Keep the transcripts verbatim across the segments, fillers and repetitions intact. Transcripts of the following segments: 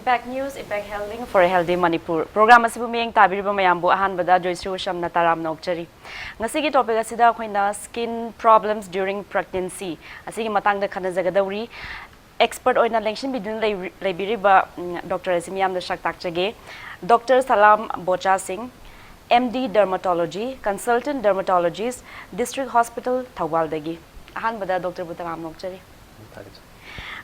Impact News, Impact Healthing for a Healthy Manipur. Program ꯑꯁꯤꯕꯨ ꯃꯤꯠꯌꯦꯡ ꯇꯥꯕꯤꯔꯤꯕ ꯃꯌꯥꯝꯕꯨ ꯑꯍꯥꯟꯕꯗ ꯖꯣꯏꯁ꯭ꯔꯤ ꯎꯁꯝꯅ ꯇꯔꯥꯝꯅ ꯑꯣꯛꯆꯔꯤ꯫ ꯉꯁꯤꯒꯤ topic ꯑꯁꯤꯗ ꯑꯩꯈꯣꯏꯅ skin problems during pregnancy ꯑꯁꯤꯒꯤ ꯃꯇꯥꯡꯗ ꯈꯟꯅꯖꯒꯗꯧꯔꯤ꯫ Expert ꯑꯣꯏꯅ ꯂꯦꯡꯁꯤꯟꯕꯤꯗꯨꯅ ꯂꯩ-, ꯂꯩꯕꯤꯔꯤꯕ, ꯎꯝ, doctor ꯑꯁꯤ ꯃꯤꯌꯥꯝꯗ ꯁꯛ ꯇꯥꯛꯆꯒꯦ꯫ Doctor ꯁꯂꯥꯝ ꯕꯣꯆꯥ ꯁꯤꯡ, M D Dermatology, Consultant Dermatologist, District Hospital ꯊꯧꯕꯥꯜꯗꯒꯤ꯫ ꯑꯍꯥꯟꯕꯗ doctor ꯕꯨ ꯇꯔꯥꯝꯅ ꯑꯣꯛꯆꯔꯤ꯫ ꯊꯥꯒꯠꯆꯔꯤ꯫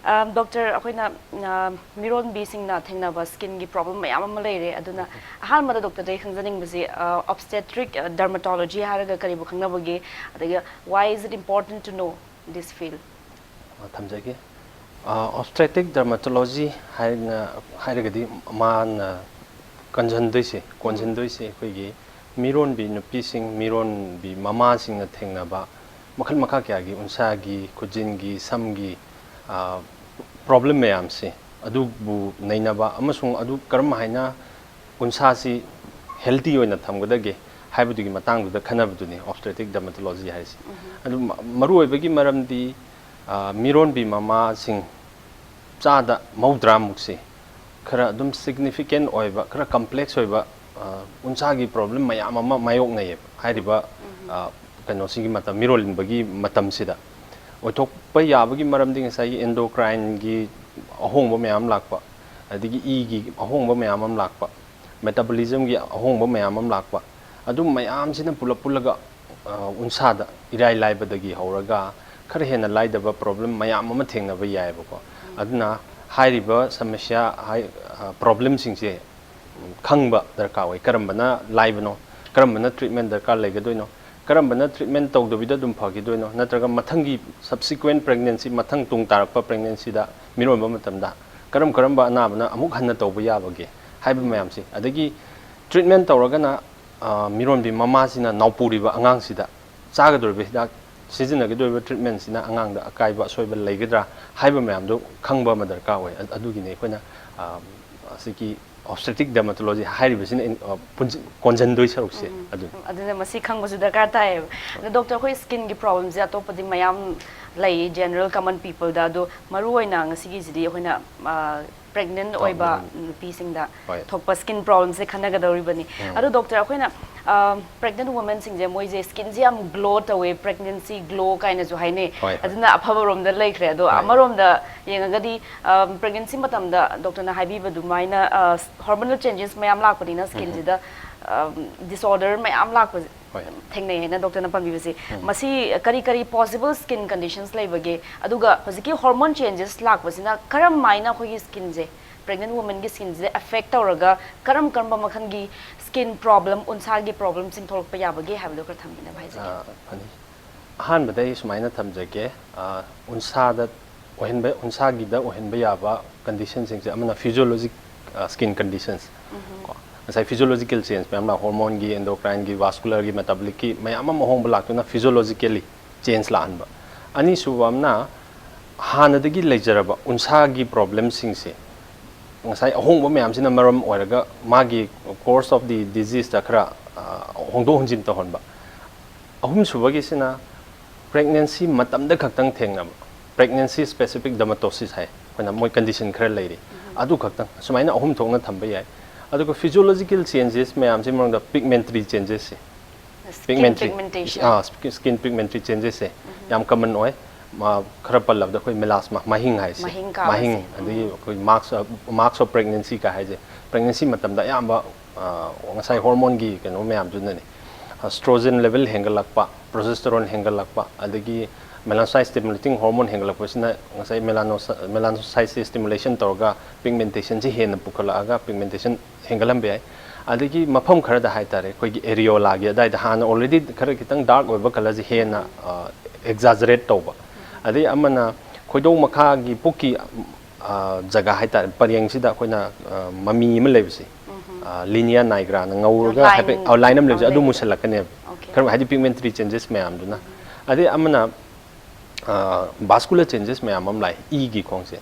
ꯑ, doctor, ꯑꯩꯈꯣꯏꯅ, ꯑ, ꯃꯤꯔꯣꯟꯕꯤꯁꯤꯡꯅ ꯊꯦꯡꯅꯕ skin ꯒꯤ problem ꯃꯌꯥꯝ ꯑꯃ ꯂꯩꯔꯦ꯫ ꯑꯗꯨꯅ ꯑꯍꯥꯟꯕꯗ doctor ꯗꯒꯤ ꯈꯪꯖꯅꯤꯡꯕꯁꯤ, ꯑ, obstetric, ꯑ, dermatology ꯍꯥꯏꯔꯒ ꯀꯔꯤꯕꯨ ꯈꯪꯅꯕꯒꯦ? ꯑꯗꯒꯤ why is it important to know this field? ꯑ, ꯊꯝꯖꯒꯦ꯫ ꯑ, obstetric dermatology ꯍꯥꯏꯅ, ꯍꯥꯏꯔꯒꯗꯤ ꯃꯥꯅ ꯀꯟꯁꯤꯟꯗꯣꯏꯁꯦ, ꯀꯣꯟꯁꯤꯟꯗꯣꯏꯁꯦ ꯑꯩꯈꯣꯏꯒꯤ ꯃꯤꯔꯣꯟꯕꯤ ꯅꯨꯄꯤꯁꯤꯡ, ꯃꯤꯔꯣꯟꯕꯤ ꯃꯃꯥꯁꯤꯡꯅ ꯊꯦꯡꯅꯕ ꯃꯈꯜ ꯃꯈꯥ ꯀꯌꯥꯒꯤ ꯎꯟꯁꯥꯒꯤ, ꯈꯨꯖꯤꯟꯒꯤ, ꯁꯝꯒꯤ, ꯑ, problem ꯃꯌꯥꯝꯁꯦ ꯑꯗꯨꯕꯨ ꯅꯩꯅꯕ ꯑꯃꯁꯨꯡ ꯑꯗꯨ ꯀꯔꯝ ꯍꯥꯏꯅ ꯎꯟꯁꯥꯁꯤ healthy ꯑꯣꯏꯅ ꯊꯝꯒꯗꯒꯦ ꯍꯥꯏꯕꯗꯨꯒꯤ ꯃꯇꯥꯡꯗꯨꯗ ꯈꯟꯅꯕꯗꯨꯅꯤ obstetric dermatology ꯍꯥꯏꯔꯤꯁꯦ꯫ ꯑꯗꯨ ꯃ-, ꯃꯔꯨꯑꯣꯏꯕꯒꯤ ꯃꯔꯝꯗꯤ, ꯑ, ꯃꯤꯔꯣꯟꯕꯤ ꯃꯃꯥꯁꯤꯡ ꯆꯥꯗ ꯃꯧꯗ꯭ꯔꯥꯃꯨꯛꯁꯦ ꯈꯔ ꯑꯗꯨꯝ significant ꯑꯣꯏꯕ, ꯈꯔ complex ꯑꯣꯏꯕ, ꯑ, ꯎꯟꯁꯥꯒꯤ problem ꯃꯌꯥꯝ ꯑꯃ ꯃꯥꯌꯣꯛꯅꯩꯌꯦꯕ ꯍꯥꯏꯔꯤꯕ, ꯑ, ꯀꯩꯅꯣꯁꯤꯒꯤ ꯃꯇꯝ, ꯃꯤꯔꯣꯜꯂꯤꯕꯒꯤ ꯃꯇꯝꯁꯤꯗ꯫ ꯑꯣꯏꯊꯣꯛꯄ ꯌꯥꯕꯒꯤ ꯃꯔꯝꯗꯤ ꯉꯁꯥꯏꯒꯤ endocrine ꯒꯤ ꯑꯍꯣꯡꯕ ꯃꯌꯥꯝ ꯂꯥꯛꯄ, ꯑꯗꯒꯤ ꯏꯒꯤ ꯑꯍꯣꯡꯕ ꯃꯌꯥꯝ ꯑꯃ ꯂꯥꯛꯄ, metabolism ꯒꯤ ꯑꯍꯣꯡꯕ ꯃꯌꯥꯝ ꯑꯃ ꯂꯥꯛꯄ, ꯑꯗꯨ ꯃꯌꯥꯝꯁꯤꯅ ꯄꯨꯂꯞ ꯄꯨꯜꯂꯒ, ꯑ, ꯎꯟꯁꯥꯗ ꯏꯔꯥꯏ ꯂꯥꯏꯕꯗꯒꯤ ꯍꯧꯔꯒ ꯈꯔ ꯍꯦꯟꯅ ꯂꯥꯏꯗꯕ problem ꯃꯌꯥꯝ ꯑꯃ ꯊꯦꯡꯅꯕ ꯌꯥꯏꯑꯕꯀꯣ꯫ ꯑꯗꯨꯅ ꯍꯥꯏꯔꯤꯕ ꯁꯃꯁ꯭ꯌꯥ, ꯍꯥꯏ-, ꯑ, problem ꯁꯤꯡꯁꯦ ꯈꯪꯕ ꯗꯔꯀꯥꯔ ꯑꯣꯏ꯫ ꯀꯔꯝꯕꯅ ꯂꯥꯏꯕꯅꯣ, ꯀꯔꯝꯕꯅ treatment ꯗꯔꯀꯥꯔ ꯂꯩꯒꯗꯣꯏꯅꯣ, ꯀꯔꯝꯕꯅ treatment ꯇꯧꯗꯕꯤꯗ ꯑꯗꯨꯝ ꯐꯈꯤꯗꯣꯏꯅꯣ, ꯅꯠꯇ꯭ꯔꯒ ꯃꯊꯪꯒꯤ subsequent pregnancy, ꯃꯊꯪ ꯇꯨꯡ ꯇꯥꯔꯛꯄ pregnancy ꯗ ꯃꯤꯔꯣꯟꯕ ꯃꯇꯝꯗ ꯀꯔꯝ ꯀꯔꯝꯕ ꯑꯅꯥꯕꯅ ꯑꯃꯨꯛ ꯍꯟꯅ ꯇꯧꯕ ꯌꯥꯕꯒꯦ ꯍꯥꯏꯕ ꯃꯌꯥꯝꯁꯦ꯫ ꯑꯗꯒꯤ treatment ꯇꯧꯔꯒꯅ, ꯑ, ꯃꯤꯔꯣꯟꯕꯤ ꯃꯃꯥꯁꯤꯅ ꯅꯥꯎꯄꯨꯔꯤꯕ ꯑꯉꯥꯡꯁꯤꯗ ꯆꯥꯒꯗꯧꯔꯤꯕ ꯍꯤꯗꯥꯛ, ꯁꯤꯖꯤꯟꯅꯒꯗꯧꯔꯤꯕ treatment ꯁꯤꯅ ꯑꯉꯥꯡꯗ ꯑꯀꯥꯏꯕ ꯑꯁꯣꯏꯕ ꯂꯩꯒꯗ꯭ꯔꯥ ꯍꯥꯏꯕ ꯃꯌꯥꯝꯗꯣ ꯈꯪꯕ ꯑꯃ ꯗꯔꯀꯥꯔ ꯑꯣꯏ꯫ ꯑ-, ꯑꯗꯨꯒꯤꯅꯤ ꯑꯩꯈꯣꯏꯅ, ꯑ, ꯑꯁꯤꯒꯤ obstetric dermatology ꯍꯥꯏꯔꯤꯕꯁꯤꯅ ꯏꯟ-, ꯑ, ꯄꯨꯟꯁꯤ-, ꯀꯣꯟꯁꯤꯟꯗꯣꯏ ꯁꯔꯨꯛꯁꯦ ꯑꯗꯨꯅꯤ꯫ ꯑꯗꯨꯅ ꯃꯁꯤ ꯈꯪꯕꯁꯨ ꯗꯔꯀꯥꯔ ꯇꯥꯏꯌꯦꯕ꯫ ꯑꯗꯣ doctor, ꯑꯩꯈꯣꯏ skin ꯒꯤ problem ꯁꯦ ꯑꯇꯣꯞꯄꯗꯤ ꯃꯌꯥꯝ ꯂꯩ general common people ꯗ, ꯑꯗꯣ ꯃꯔꯨ ꯑꯣꯏꯅ ꯉꯁꯤꯒꯤꯁꯤꯗꯤ ꯑꯩꯈꯣꯏꯅ pregnant ꯑꯥ, ꯑꯣꯏꯕ ꯎꯝ꯫ ꯅꯨꯄꯤꯁꯤꯡꯗ ꯍꯣꯏ꯫ ꯊꯣꯛꯄ skin problems ꯁꯦ ꯈꯟꯅꯒꯗꯧꯔꯤꯕꯅꯤ꯫ ꯎꯝ꯫ ꯑꯗꯣ doctor, ꯑꯩꯈꯣꯏꯅ pregnant women ꯁꯤꯡꯁꯦ, ꯃꯣꯏꯁꯦ skin ꯁꯦ ꯌꯥꯝ glow ꯇꯧꯋꯦ, pregnancy glow ꯀꯥꯏꯅꯁꯨ ꯍꯥꯏꯅꯩ꯫ ꯍꯣꯏ, ꯍꯣꯏ꯫ ꯑꯗꯨꯅ ꯑꯐꯕꯔꯣꯝꯗ ꯂꯩꯈ꯭ꯔꯦ꯫ ꯑꯗꯣ ꯍꯣꯏ꯫ ꯑꯃꯔꯣꯝꯗ ꯌꯦꯡꯉꯒꯗꯤ pregnancy ꯃꯇꯝꯗ doctor ꯅ ꯍꯥꯏꯕꯤꯕ ꯑꯗꯨꯃꯥꯏꯅ hormonal changes ꯃꯌꯥꯝ ꯂꯥꯛꯄꯅꯤꯅ skin ꯁꯤꯗ disorder ꯃꯌꯥꯝ ꯂꯥꯛꯄꯁꯦ ꯍꯣꯏ꯫ ꯊꯦꯡꯅꯩ ꯍꯥꯏꯅ doctor ꯅ ꯄꯟꯕꯤꯕꯁꯦ, ꯃꯁꯤ ꯀꯔꯤ ꯀꯔꯤ possible skin conditions ꯂꯩꯕꯒꯦ? ꯑꯗꯨꯒ ꯍꯧꯖꯤꯛꯀꯤ hormone changes ꯂꯥꯛꯄꯁꯤꯅ ꯀꯔꯝ ꯍꯥꯏꯅ ꯑꯩꯈꯣꯏꯒꯤ skin ꯁꯦ, pregnant women ꯒꯤ skin ꯁꯦ affect ꯇꯧꯔꯒ ꯀꯔꯝ ꯀꯔꯝꯕ ꯃꯈꯜꯒꯤ skin problem, ꯎꯟꯁꯥꯒꯤ problemꯁꯤꯡ ꯊꯣꯛꯂꯛꯄ ꯌꯥꯕꯒꯦ ꯍꯥꯏꯕꯗꯣ ꯈꯔ ꯊꯝꯕꯤꯅꯕ ꯍꯥꯏꯖꯒꯦ꯫ ꯑ, ꯐꯅꯤ꯫ ꯑꯍꯥꯟꯕꯗ ꯑꯩ ꯁꯨꯃꯥꯏꯅ ꯊꯝꯖꯒꯦ, ꯑ, ꯎꯟꯁꯥꯗ ꯑꯣꯏꯍꯟꯕ, ꯎꯟꯁꯥꯒꯤꯗ ꯑꯣꯏꯍꯟꯕ ꯌꯥꯕ condition ꯁꯤꯡꯁꯦ ꯑꯃꯅ physiologic, ꯑ, skin conditions꯫ ꯀꯣ, ꯉꯁꯥꯏ physiological change ꯃꯌꯥꯝ ꯂꯥꯛ, hormone ꯒꯤ, endocrine ꯒꯤ, vascular ꯒꯤ, metabolic ꯀꯤ ꯃꯌꯥꯝ ꯑꯃ ꯑꯍꯣꯡꯕ ꯂꯥꯛꯇꯨꯅ physiologically change ꯂꯥꯛꯍꯟꯕ꯫ ꯑꯅꯤꯁꯨꯕ ꯑꯃꯅ ꯍꯥꯟꯅꯗꯒꯤ ꯂꯩꯖꯔꯕ ꯎꯟꯁꯥꯒꯤ problem ꯁꯤꯡꯁꯦ ꯉꯁꯥꯏ ꯑꯍꯣꯡꯕ ꯃꯌꯥꯝꯁꯤꯅ ꯃꯔꯝ ꯑꯣꯏꯔꯒ ꯃꯥꯒꯤ course of the disease ꯇ ꯈꯔ, ꯑ, ꯍꯣꯡꯗꯣꯛ ꯍꯣꯡꯖꯤꯟ ꯇꯧꯍꯟꯕ꯫ ꯑꯍꯨꯝꯁꯨꯕꯒꯤꯁꯤꯅ pregnancy ꯃꯇꯝꯗ ꯈꯛꯇꯪ ꯊꯦꯡꯅꯕ pregnancy specific dermatosis ꯍꯥꯏ, ꯑꯩꯈꯣꯏꯅ ꯃꯣꯏ condition ꯈꯔ ꯂꯩꯔꯤ, ꯑꯗꯨ ꯈꯛꯇꯪ꯫ ꯁꯨꯃꯥꯏꯅ ꯑꯍꯨꯝ ꯊꯣꯛꯅ ꯊꯝꯕ ꯌꯥꯏ꯫ ꯑꯗꯨꯒ physiological changes ꯃꯌꯥꯝꯁꯤ ꯃꯅꯨꯡꯗ pigmentary changes ꯁꯦ, Skin pigmentary, pigmentation. ꯑꯥ, skin pigmentary changes ꯁꯦ ꯌꯥꯝ common ꯑꯣꯏ꯫ ꯃꯥ, ꯈꯔ ꯄꯜꯂꯕꯗ ꯑꯩꯈꯣꯏ melasma, ꯃꯍꯤꯡ ꯍꯥꯏꯁꯦ, ꯃꯍꯤꯡ ꯀꯥꯕꯁꯦ꯫ ꯃꯍꯤꯡ, ꯑꯗꯒꯤ ꯑꯩꯈꯣꯏ marks, marks of pregnancy ꯀ ꯍꯥꯏꯁꯦ, pregnancy ꯃꯇꯝꯗ ꯑꯌꯥꯝꯕ, ꯑ, ꯉꯁꯥꯏ hormone ꯒꯤ ꯀꯩꯅꯣ ꯃꯌꯥꯝꯗꯨꯅꯅꯤ꯫ Estrogen level ꯍꯦꯟꯒꯠꯂꯛꯄ, progesterone ꯍꯦꯟꯒꯠꯂꯛꯄ, ꯑꯗꯒꯤ melanocyte stimulating hormone ꯍꯦꯟꯒꯠꯂꯛꯄꯁꯤꯅ ꯉꯁꯥꯏ melanocy-, melanocyte ꯁꯦ stimulation ꯇꯧꯔꯒ pigmentation ꯁꯤ ꯍꯦꯟꯅ ꯄꯨꯈꯠꯂꯛꯑꯒ pigmentation ꯍꯦꯟꯒꯠꯍꯟꯕ ꯌꯥꯏ꯫ ꯑꯗꯒꯤ ꯃꯐꯝ ꯈꯔꯗ ꯍꯥꯏꯇꯥꯔꯦ, ꯑꯩꯈꯣꯏꯒꯤ areola ꯒꯤ ꯑꯗꯥꯏꯗ ꯍꯥꯟꯅ already ꯈꯔ ꯈꯤꯇꯪ dark ꯑꯣꯏꯕ colour ꯁꯦ ꯍꯦꯟꯅ, ꯑ, exaggerate ꯇꯧꯕ꯫ ꯑꯗꯩ ꯑꯃꯅ ꯈꯣꯏꯗꯧ ꯃꯈꯥꯒꯤ ꯄꯨꯛꯀꯤ, ꯑ, ꯖꯒꯥ ꯍꯥꯏꯇꯥꯔꯦ, ꯄꯔꯦꯡꯁꯤꯗ ꯑꯩꯈꯣꯏꯅ, ꯑ, ꯃꯃꯤ ꯑꯃ ꯂꯩꯕꯁꯦ, ꯑ, linea nigra ꯅ ꯉꯧꯔꯒ Line ꯍꯥꯏꯐꯦꯠ, ꯑ, line ꯑꯃ ꯂꯩꯕꯁꯦ, ꯑꯃ ꯑꯗꯨ ꯂꯩꯕꯁꯦ꯫ ꯃꯨꯁꯜꯂꯛꯀꯅꯦꯕ꯫ Okay. ꯈꯔ ꯍꯥꯏꯗꯤ pigmentary changes ꯃꯌꯥꯝꯗꯨꯅ꯫ ꯑꯗꯩ ꯑꯃꯅ, ꯑ, vascular changes ꯃꯌꯥꯝ ꯑꯃ ꯂꯥꯛꯑꯦ, ꯏꯒꯤ ꯈꯣꯡꯁꯦ꯫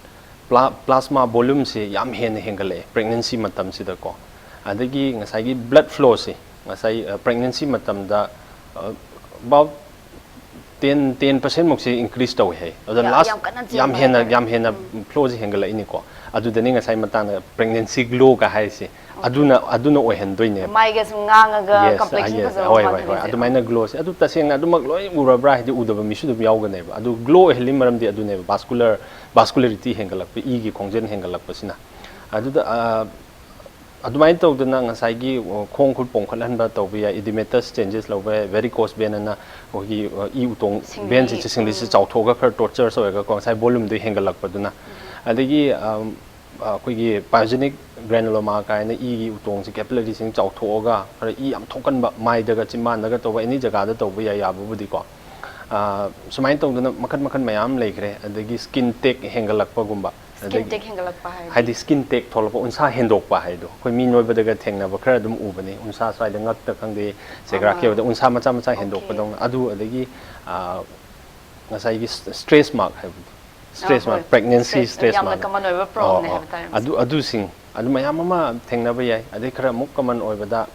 Pla-, plasma volume ꯁꯦ ꯌꯥꯝ ꯍꯦꯟꯅ ꯍꯦꯟꯒꯠꯂꯛꯑꯦ pregnancy ꯃꯇꯝꯁꯤꯗꯀꯣ꯫ ꯑꯗꯒꯤ ꯉꯁꯥꯏꯒꯤ blood flow ꯁꯦ, ꯉꯁꯥꯏ, ꯑ, pregnancy ꯃꯇꯝꯗ, ꯑ, about ꯇꯦꯟ ꯇꯦꯟ ꯄꯥꯔꯁꯦꯟꯃꯨꯛꯁꯤ ꯏꯟꯀ꯭ꯔꯤꯁ ꯇꯧꯏ ꯍꯥꯏ꯫ ꯑꯗꯨꯅ ꯌꯥꯝ- ꯂꯥꯁ ꯌꯥꯝ ꯀꯟꯅ ꯆꯦꯟꯕ ꯌꯥꯝ ꯍꯦꯟꯅ ꯍꯥꯏꯇꯥꯔꯦ꯫ ꯌꯥꯝ ꯍꯦꯟꯅ ꯐ꯭ꯂꯣꯁꯤ ꯍꯦꯟꯒꯠꯂꯛꯏꯅꯤꯀꯣ꯫ ꯑꯗꯨꯗꯅꯤ ꯉꯁꯥꯏ ꯃꯇꯥꯡꯗ ꯄ꯭ꯔꯦꯒꯅꯦꯟꯁꯤ ꯒ꯭ꯂꯣꯒ ꯍꯥꯏꯔꯤꯁꯦ꯫ ꯑꯗꯨꯅ ꯑꯗꯨꯅ ꯑꯣꯏꯍꯟꯗꯣꯏꯅꯦꯕ꯫ ꯃꯥꯏꯒꯁꯨ ꯉꯥꯡꯉꯒ Yes, ꯀꯝꯄ꯭ꯂꯦꯛꯁꯟ yes, ꯐꯖꯕ ꯍꯣꯏ, ꯍꯣꯏ, ꯃꯥꯟꯕ ꯍꯣꯏ꯫ ꯍꯥꯏꯁꯦ꯫ ꯑꯗꯨꯃꯥꯏꯅ ꯒ꯭ꯂꯣꯁꯦ ꯑꯗꯨ ꯇꯁꯦꯡꯅ ꯑꯗꯨꯃꯛ ꯂꯣꯏ ꯎꯔꯕ꯭ꯔꯥ ꯍꯥꯏꯗꯤ ꯎꯗꯕ ꯃꯤꯁꯨ ꯑꯗꯨꯝ ꯌꯥꯎꯒꯅꯦꯕ꯫ ꯑꯗꯨ ꯒ꯭ꯂꯣ ꯑꯣꯏꯍꯜꯂꯤ ꯃꯔꯝꯗꯤ ꯑꯗꯨꯅꯦꯕ, ꯚꯥꯁꯀꯨꯂꯔ ꯚꯥꯁꯀꯨꯂꯔꯤꯇꯤ ꯍꯦꯟꯒꯠꯂꯛꯄ, ꯏꯒꯤ ꯈꯣꯡꯖꯦꯜ ꯍꯦꯟꯒꯠꯂꯛꯄꯁꯤꯅ꯫ ꯑꯗꯨꯗ ꯑ, ꯑꯗꯨꯃꯥꯏꯅ ꯇꯧꯗꯅ ꯉꯁꯥꯏꯒꯤ, ꯑ, ꯈꯣꯡ ꯈꯨꯠ ꯄꯣꯝꯈꯠꯍꯟꯕ ꯇꯧꯕ ꯌꯥꯏ, ꯏꯗꯤꯃꯦꯇꯁ ꯆꯦꯟꯖꯦꯁ ꯂꯧꯕ ꯌꯥꯏ, ꯚꯦꯔꯤꯀꯣꯁ ꯚꯦꯟ ꯑꯅ ꯑꯩꯈꯣꯏꯒꯤ, ꯑ, ꯏ ꯎꯇꯣꯡ ꯁꯤꯡꯂꯤ, ꯚꯦꯟꯁꯤꯡꯁꯦ, ꯁꯤꯡꯂꯤꯁꯤ ꯎꯝ꯫ ꯆꯥꯎꯊꯣꯛꯑꯒ ꯈꯔ ꯇꯣꯔꯆꯔꯁ ꯑꯣꯏꯔꯒꯀꯣ, ꯉꯁꯥꯏ ꯚꯣꯂꯨꯝꯗꯣ ꯍꯦꯟꯒꯠꯂꯛꯄꯗꯨꯅ꯫ ꯑꯗꯒꯤ ꯑꯝ, ꯑꯩꯈꯣꯏꯒꯤ ꯄꯥꯏꯖꯅꯤꯛ ꯒ꯭ꯔꯦꯅꯨꯂꯣꯃꯥ ꯀꯥꯏꯅ ꯏꯒꯤ ꯎꯇꯣꯡꯁꯦ, ꯀꯦꯄꯤꯂꯔꯤꯁꯤꯡ ꯆꯥꯎꯊꯣꯛꯑꯒ ꯈꯔ ꯏ ꯌꯥꯝ ꯊꯣꯛꯀꯟꯕ, ꯃꯥꯏꯗꯒ ꯆꯤꯝꯕꯥꯟꯗꯒ ꯇꯧꯕ, ꯑꯦꯅꯤ ꯖꯒꯥꯗ ꯇꯧꯕ ꯌꯥꯏ ꯌꯥꯕꯕꯨꯗꯤꯀꯣ꯫ ꯑ, ꯁꯨꯃꯥꯏꯅ ꯇꯧꯗꯅ ꯃꯈꯜ ꯃꯈꯜ ꯃꯌꯥꯝ ꯂꯩꯈ꯭ꯔꯦ꯫ ꯑꯗꯒꯤ ꯁ꯭ꯀꯤꯟ ꯇꯦꯛ ꯍꯦꯟꯒꯠꯂꯛꯄꯒꯨꯝꯕ꯫ ꯁ꯭ꯀꯤꯟ ꯑꯗꯒꯤ ꯇꯦꯛ ꯍꯦꯟꯒꯠꯂꯛꯄ ꯍꯥꯏꯗꯤ? ꯍꯥꯏꯗꯤ ꯁ꯭ꯀꯤꯟ ꯇꯦꯛ ꯊꯣꯛꯂꯛꯄ, ꯎꯟꯁꯥ ꯍꯦꯟꯗꯣꯛꯄ ꯍꯥꯏꯗꯣ ꯑꯩꯈꯣꯏ ꯃꯤ ꯅꯣꯏꯕꯗꯒ ꯊꯦꯡꯅꯕ ꯈꯔ ꯑꯗꯨꯝ ꯎꯕꯅꯤ꯫ ꯎꯟꯁꯥ ꯁ꯭ꯋꯥꯏꯗ ꯉꯛꯇ ꯈꯪꯗꯦ, ꯆꯦꯒ꯭ꯔꯥ ꯑꯃ꯫ ꯀꯦꯕꯗ ꯎꯟꯁꯥ ꯃꯆꯥ ꯃꯆꯥ Okay. ꯍꯦꯟꯗꯣꯛꯄꯗꯧꯅ꯫ ꯑꯗꯨ ꯑꯗꯒꯤ, ꯑ, ꯉꯁꯥꯏꯒꯤ ꯁ꯭ꯇ꯭ꯔꯦꯁ ꯃꯥꯔꯛ ꯍꯥꯏꯕꯗꯣ, ꯁ꯭ꯇ꯭ꯔꯦꯁ ꯍꯣꯏ꯫ ꯃꯥꯔꯛ, ꯄ꯭ꯔꯦꯒꯅꯦꯟꯁꯤ Stress ꯁ꯭ꯇ꯭ꯔꯦꯁ ꯌꯥꯝꯅ ꯃꯥꯔꯛ꯫ ꯀꯃꯟ ꯑꯣꯏꯕ ꯑꯣ, ꯄ꯭ꯔꯣꯕ꯭ꯂꯦꯝꯅꯦ ꯑꯣ꯫ ꯍꯥꯏꯕ ꯇꯥꯔꯦ ꯃꯁꯤ꯫ ꯑꯗꯨ, ꯑꯗꯨꯁꯤꯡ ꯑꯗꯨ ꯃꯌꯥꯝ ꯑꯃ ꯊꯦꯡꯅꯕ ꯌꯥꯏ꯫ ꯑꯗꯩ ꯈꯔ ꯑꯃꯨꯛ ꯀꯃꯟ ꯑꯣꯏꯕꯗ,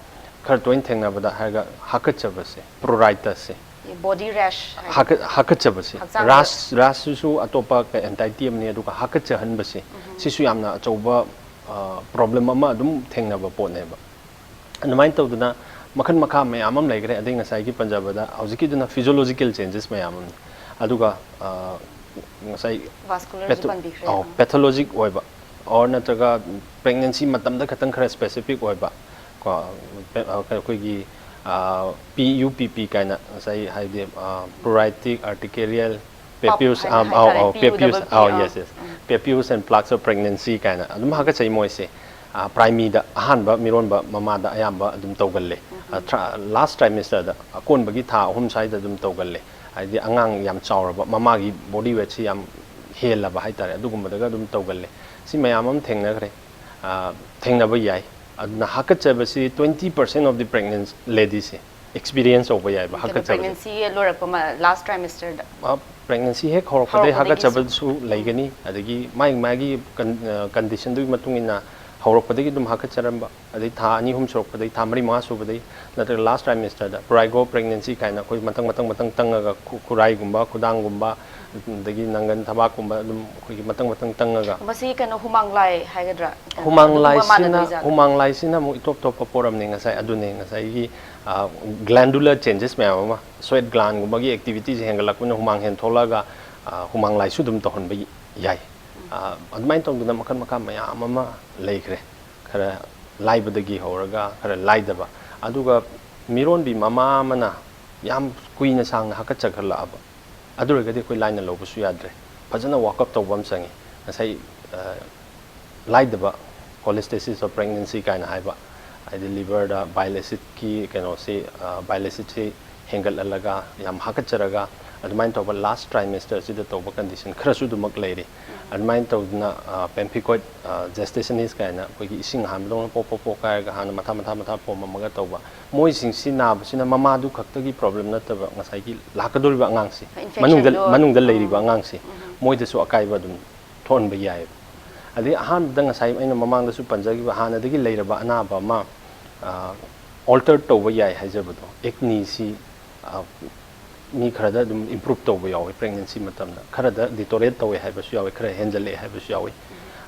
ꯈꯔ ꯇꯣꯏꯅ ꯊꯦꯡꯅꯕꯗ ꯍꯥꯏꯔꯒ ꯍꯥꯀꯠꯆꯕꯁꯦ, ꯄ꯭ꯔꯣꯔꯥꯏꯇꯁꯁꯦ꯫ ꯕꯣꯗꯤ ꯔꯦꯁ ꯍꯥꯏꯗꯤ? ꯍꯥꯀꯠ-, ꯍꯥꯀꯠꯆꯕꯁꯦ꯫ ꯍꯛꯆꯥꯡꯗ- ꯔꯥꯁ, ꯔꯥꯁꯁꯤꯁꯨ ꯑꯇꯣꯞꯄ ꯑꯦꯟꯇꯥꯏꯇꯤ ꯑꯃꯅꯤ, ꯑꯗꯨꯒ ꯍꯥꯀꯠꯆꯍꯟꯕꯁꯦ, ꯁꯤꯁꯨ ꯌꯥꯝꯅ ꯑꯆꯧꯕ, ꯑ, ꯄ꯭ꯔꯣꯕ꯭ꯂꯦꯝ ꯑꯃ ꯑꯗꯨꯝ ꯊꯦꯡꯅꯕ ꯄꯣꯠꯅꯦꯕ꯫ ꯑꯗꯨꯃꯥꯏꯅ ꯇꯧꯗꯅ ꯃꯈꯜ ꯃꯈꯥ ꯃꯌꯥꯝ ꯑꯃ ꯂꯩꯈ꯭ꯔꯦ꯫ ꯑꯗꯩ ꯉꯁꯥꯏꯒꯤ ꯄꯟꯖꯕꯗ ꯍꯧꯖꯤꯛꯀꯤꯗꯨꯅ ꯐꯤꯖꯣꯂꯣꯖꯤꯀꯦꯜ ꯆꯦꯟꯖꯦꯁ ꯃꯌꯥꯝ ꯑꯃꯅꯤ꯫ ꯑꯗꯨꯒ, ꯑ, ꯉꯁꯥꯏ ꯚꯥꯁꯀꯨꯂꯔꯁꯨ ꯄꯦꯊꯣ-, ꯄꯟꯕꯤꯈ꯭ꯔꯦ꯫ ꯑꯧ, ꯑꯥ꯫ ꯄꯦꯊꯣꯂꯣꯖꯤꯛ ꯑꯣꯏꯕ, ꯑꯣꯔ ꯅꯠꯇ꯭ꯔꯒ ꯄ꯭ꯔꯦꯒꯅꯦꯟꯁꯤ ꯃꯇꯝꯗ ꯈꯛꯇꯪ ꯈꯔ ꯁ꯭ꯄꯦꯁꯤꯐꯤꯛ ꯑꯣꯏꯕ ꯀꯣ, ꯄꯦ-, ꯑ, ꯑꯩꯈꯣꯏꯒꯤ, ꯑ, ꯄꯤ ꯌꯨ ꯄꯤ ꯄꯤ ꯀꯥꯏꯅ ꯉꯁꯥꯏ ꯍꯥꯏꯗꯤ, ꯑ, ꯄ꯭ꯔꯣꯔꯥꯏꯇꯤꯛ ꯑꯥꯔꯇꯤꯀꯦꯔꯤꯌꯦꯜ ꯄꯞ ꯄꯦꯄꯤꯌꯨꯁ, ꯍꯥꯏ-, ꯑꯝ, ꯑꯧ, ꯍꯥꯏꯇꯥꯔꯦ, ꯑꯧ, ꯄꯤ U ꯄꯦꯄꯤꯌꯨꯁ, double P, oh, ah, yes, yes. Um. Papules and plaques of pregnancy ꯀꯥꯏꯅ ꯑꯗꯨꯝ ꯍꯥꯀꯠꯆꯩ ꯃꯣꯏꯁꯦ꯫ ꯑ, ꯄ꯭ꯔꯥꯏꯃꯤꯗ, ꯑꯍꯥꯟꯕ ꯃꯤꯔꯣꯟꯕ ꯃꯃꯥꯗ ꯑꯌꯥꯝꯕ ꯑꯗꯨꯝ ꯇꯧꯒꯜꯂꯦ꯫ ꯑ, ꯊ꯭ꯔꯥ-, ꯂꯥꯁ ꯇ꯭ꯔꯥꯏꯃꯦꯁꯇꯔꯗ, ꯑꯀꯣꯟꯕꯒꯤ ꯊꯥ ꯑꯍꯨꯝ ꯁ꯭ꯋꯥꯏꯗ ꯑꯗꯨꯝ ꯇꯧꯒꯜꯂꯦ꯫ ꯍꯥꯏꯗꯤ ꯑꯉꯥꯡ ꯌꯥꯝ ꯆꯥꯎꯔꯕ, ꯃꯃꯥꯒꯤ ꯕꯣꯗꯤ ꯋꯦꯠꯁꯤ ꯌꯥꯝ ꯍꯦꯜꯂꯕ ꯍꯥꯏꯇꯥꯔꯦ, ꯑꯗꯨꯒꯨꯝꯕꯗꯒ ꯑꯗꯨꯝ ꯇꯧꯒꯜꯂꯦ꯫ ꯁꯤ ꯃꯌꯥꯝ ꯑꯃ ꯊꯦꯡꯅꯈ꯭ꯔꯦ꯫ ꯑ, ꯊꯦꯡꯅꯕ ꯌꯥꯏ꯫ ꯑꯗꯨꯅ ꯍꯥꯀꯠꯆꯕꯁꯤ twenty percent of the pregnant ladiesꯁꯦ ꯑꯦꯛꯁꯄꯤꯔꯤꯌꯦꯟꯁ ꯇꯧꯕ ꯌꯥꯏꯕ ꯍꯥꯀꯠꯆꯕꯁꯦ꯫ ꯄ꯭ꯔꯦꯒꯅꯦꯟꯁꯤ ꯂꯣꯏꯔꯛꯄ ꯂꯥꯁ ꯇ꯭ꯔꯥꯏꯃꯦꯁꯇꯔꯗ? ꯄ꯭ꯔꯦꯒꯅꯦꯟꯁꯤ ꯍꯦꯛ ꯍꯧꯔꯛꯄꯗꯒꯤ ꯍꯧꯔꯛꯄꯗꯒꯤꯁꯨ꯫ ꯍꯥꯀꯠꯆꯕꯁꯨ ꯂꯩꯒꯅꯤ꯫ ꯑꯗꯒꯤ ꯃꯥꯒꯤ ꯃꯥꯒꯤ ꯀꯟꯗꯤꯁꯟꯗꯨꯒꯤ ꯃꯇꯨꯡ ꯏꯟꯅ ꯍꯧꯔꯛꯄꯗꯒꯤ ꯑꯗꯨꯝ ꯍꯥꯀꯠꯆꯔꯝꯕ, ꯑꯗꯩ ꯊꯥ ꯑꯅꯤ ꯑꯍꯨꯝ ꯁꯨꯔꯛꯄꯗꯩ, ꯊꯥ ꯃꯔꯤ ꯃꯉꯥ ꯁꯨꯕꯗꯩ, ꯅꯠꯇ꯭ꯔꯒ ꯂꯥꯁ ꯇ꯭ꯔꯥꯏꯃꯦꯁꯇꯔꯗ, prurigo pregnancy ꯀꯥꯏꯅ ꯑꯩꯈꯣꯏ ꯃꯊꯪ ꯃꯊꯪ ꯃꯊꯪ ꯇꯪꯉꯒ ꯈꯨ- ꯈꯨꯔꯥꯏꯒꯨꯝꯕ, ꯈꯨꯗꯥꯡꯒꯨꯝꯕ, ꯑꯗꯒꯤ ꯅꯪꯒꯟ ꯊꯕꯥꯛꯀꯨꯝꯕ ꯑꯗꯨꯝ ꯑꯩꯈꯣꯏꯒꯤ ꯃꯊꯪ ꯃꯊꯪ ꯇꯪꯉꯒ ꯃꯁꯤ ꯀꯩꯅꯣ ꯍꯨꯃꯥꯡ ꯂꯥꯏ ꯍꯥꯏꯒꯗ꯭ꯔꯥ? ꯀꯩꯅꯣ ꯍꯨꯃꯥꯡ ꯑꯗꯨꯒꯨꯝꯕ ꯂꯥꯏꯁꯤꯅ ꯃꯥꯟꯅꯗꯣꯏꯖꯥꯠꯂꯣ? ꯍꯨꯃꯥꯡ ꯂꯥꯏꯁꯤꯅ ꯑꯃꯨꯛ ꯏꯇꯣꯞ ꯇꯣꯞꯄ ꯄꯣꯠ ꯑꯃꯅꯤ꯫ ꯉꯁꯥꯏ ꯑꯗꯨꯅꯦ, ꯉꯁꯥꯏꯒꯤ glandular changes ꯃꯌꯥꯝ ꯑꯃ, sweat glandꯒꯨꯝꯕꯒꯤ activityꯁꯦ ꯍꯦꯟꯒꯠꯂꯛꯄꯅ ꯍꯨꯃꯥꯡ ꯍꯦꯟ ꯊꯣꯛꯂꯛꯑꯒ ꯍꯨꯃꯥꯡ ꯂꯥꯏꯁꯨ ꯑꯗꯨꯝ ꯇꯧꯍꯟꯕ ꯌꯥꯏ꯫ ꯑꯗꯨꯃꯥꯏꯅ ꯇꯧꯗꯅ ꯃꯈꯜ ꯃꯈꯥ ꯃꯌꯥꯝ ꯑꯃ ꯂꯩꯈ꯭ꯔꯦ꯫ ꯈꯔ ꯂꯥꯏꯕꯗꯒꯤ ꯍꯧꯔꯒ ꯈꯔ ꯂꯥꯏꯗꯕ꯫ ꯑꯗꯨꯒ ꯃꯤꯔꯣꯟꯕꯤ ꯃꯃꯥ ꯑꯃꯅ ꯌꯥꯝ ꯀꯨꯏꯅ ꯁꯥꯡꯅ ꯍꯥꯀꯠꯆꯈꯠꯂꯛꯑꯕ, ꯑꯗꯨ ꯑꯣꯏꯔꯒꯗꯤ ꯑꯩꯈꯣꯏ ꯂꯥꯏꯅ ꯂꯧꯕꯁꯨ ꯌꯥꯗ꯭ꯔꯦ꯫ ꯐꯖꯅ workup ꯇꯧꯕ ꯑꯃ ꯆꯪꯉꯤ꯫ ꯉꯁꯥꯏ ꯂꯥꯏꯗꯕ cholestasis of pregnancy ꯀꯥꯏꯅ ꯍꯥꯏꯕ, ꯍꯥꯏꯗꯤ liverꯗ bile acidꯀꯤ ꯀꯩꯅꯣꯁꯤ, bile acidꯁꯤ ꯍꯦꯟꯒꯠꯍꯜꯂꯒ, ꯌꯥꯝ ꯍꯥꯀꯠꯆꯔꯒ, ꯑꯗꯨꯃꯥꯏꯅ ꯇꯧꯕ ꯂꯥꯁ ꯇ꯭ꯔꯥꯏꯃꯦꯁꯇꯔꯁꯤꯗ ꯇꯧꯕ ꯀꯟꯗꯤꯁꯟ ꯈꯔꯁꯨ ꯑꯗꯨꯃꯛ ꯂꯩꯔꯤ꯫ ꯑꯗꯨꯃꯥꯏꯅ ꯇꯧꯗꯅ ꯄꯦꯝꯐꯤꯀꯣꯏꯠ ꯖꯦꯁꯇꯦꯁꯅꯤꯁ ꯀꯥꯏꯅ ꯑꯩꯈꯣꯏꯒꯤ ꯏꯁꯤꯡ ꯑꯍꯥꯟꯕꯗꯧꯅ ꯄꯣꯞ ꯄꯣꯞ ꯄꯣꯞ ꯀꯥꯏꯔꯒ ꯍꯥꯟꯅ ꯃꯊꯥ ꯃꯊꯥ ꯃꯊꯥ ꯄꯣꯝꯃꯝꯃꯒ ꯇꯧꯕ, ꯃꯣꯏꯁꯤꯡꯁꯤ ꯅꯥꯕꯁꯤꯅ ꯃꯃꯥꯗꯨ ꯈꯛꯇꯒꯤ ꯄ꯭ꯔꯣꯕ꯭ꯂꯦꯝ ꯅꯠꯇꯕ, ꯉꯁꯥꯏꯒꯤ ꯂꯥꯛꯀꯗꯧꯔꯤꯕ ꯑꯉꯥꯡꯁꯤ, ꯃꯅꯨꯡꯗ ꯏꯟꯐꯦꯛꯁꯟꯗꯣ, ꯃꯅꯨꯡꯗ ꯂꯩꯔꯤꯕ ꯑꯉꯥꯡꯁꯤ, ꯃꯣꯏꯗꯁꯨ ꯑꯀꯥꯏꯕ ꯑꯗꯨꯝ ꯊꯣꯛꯍꯟꯕ ꯌꯥꯏꯑꯕ꯫ ꯑꯗꯩ ꯑꯍꯥꯟꯕꯗ ꯉꯁꯥꯏ ꯑꯩꯅ ꯃꯃꯥꯡꯗꯁꯨ ꯄꯟꯖꯈꯤꯕ, ꯍꯥꯟꯅꯗꯒꯤ ꯂꯩꯔꯕ ꯑꯅꯥꯕ ꯑꯃ ꯑꯣꯜꯇꯔ ꯇꯧꯕ ꯌꯥꯏ ꯍꯥꯏꯖꯕꯗꯣ, ꯑꯦꯛꯅꯤꯁꯤ ꯃꯤ ꯈꯔꯗ ꯑꯗꯨꯝ ꯏꯝꯄ꯭ꯔꯨꯞ ꯇꯧꯕ ꯌꯥꯎꯋꯤ ꯄ꯭ꯔꯦꯒꯅꯦꯟꯁꯤ ꯃꯇꯝꯗ, ꯈꯔꯗ ꯗꯤꯇꯣꯔꯦꯠ ꯇꯧꯋꯦ ꯍꯥꯏꯕꯁꯨ ꯌꯥꯎꯋꯤ, ꯈꯔ ꯍꯦꯟꯖꯜꯂꯛꯑꯦ ꯍꯥꯏꯕꯁꯨ ꯌꯥꯎꯋꯤ꯫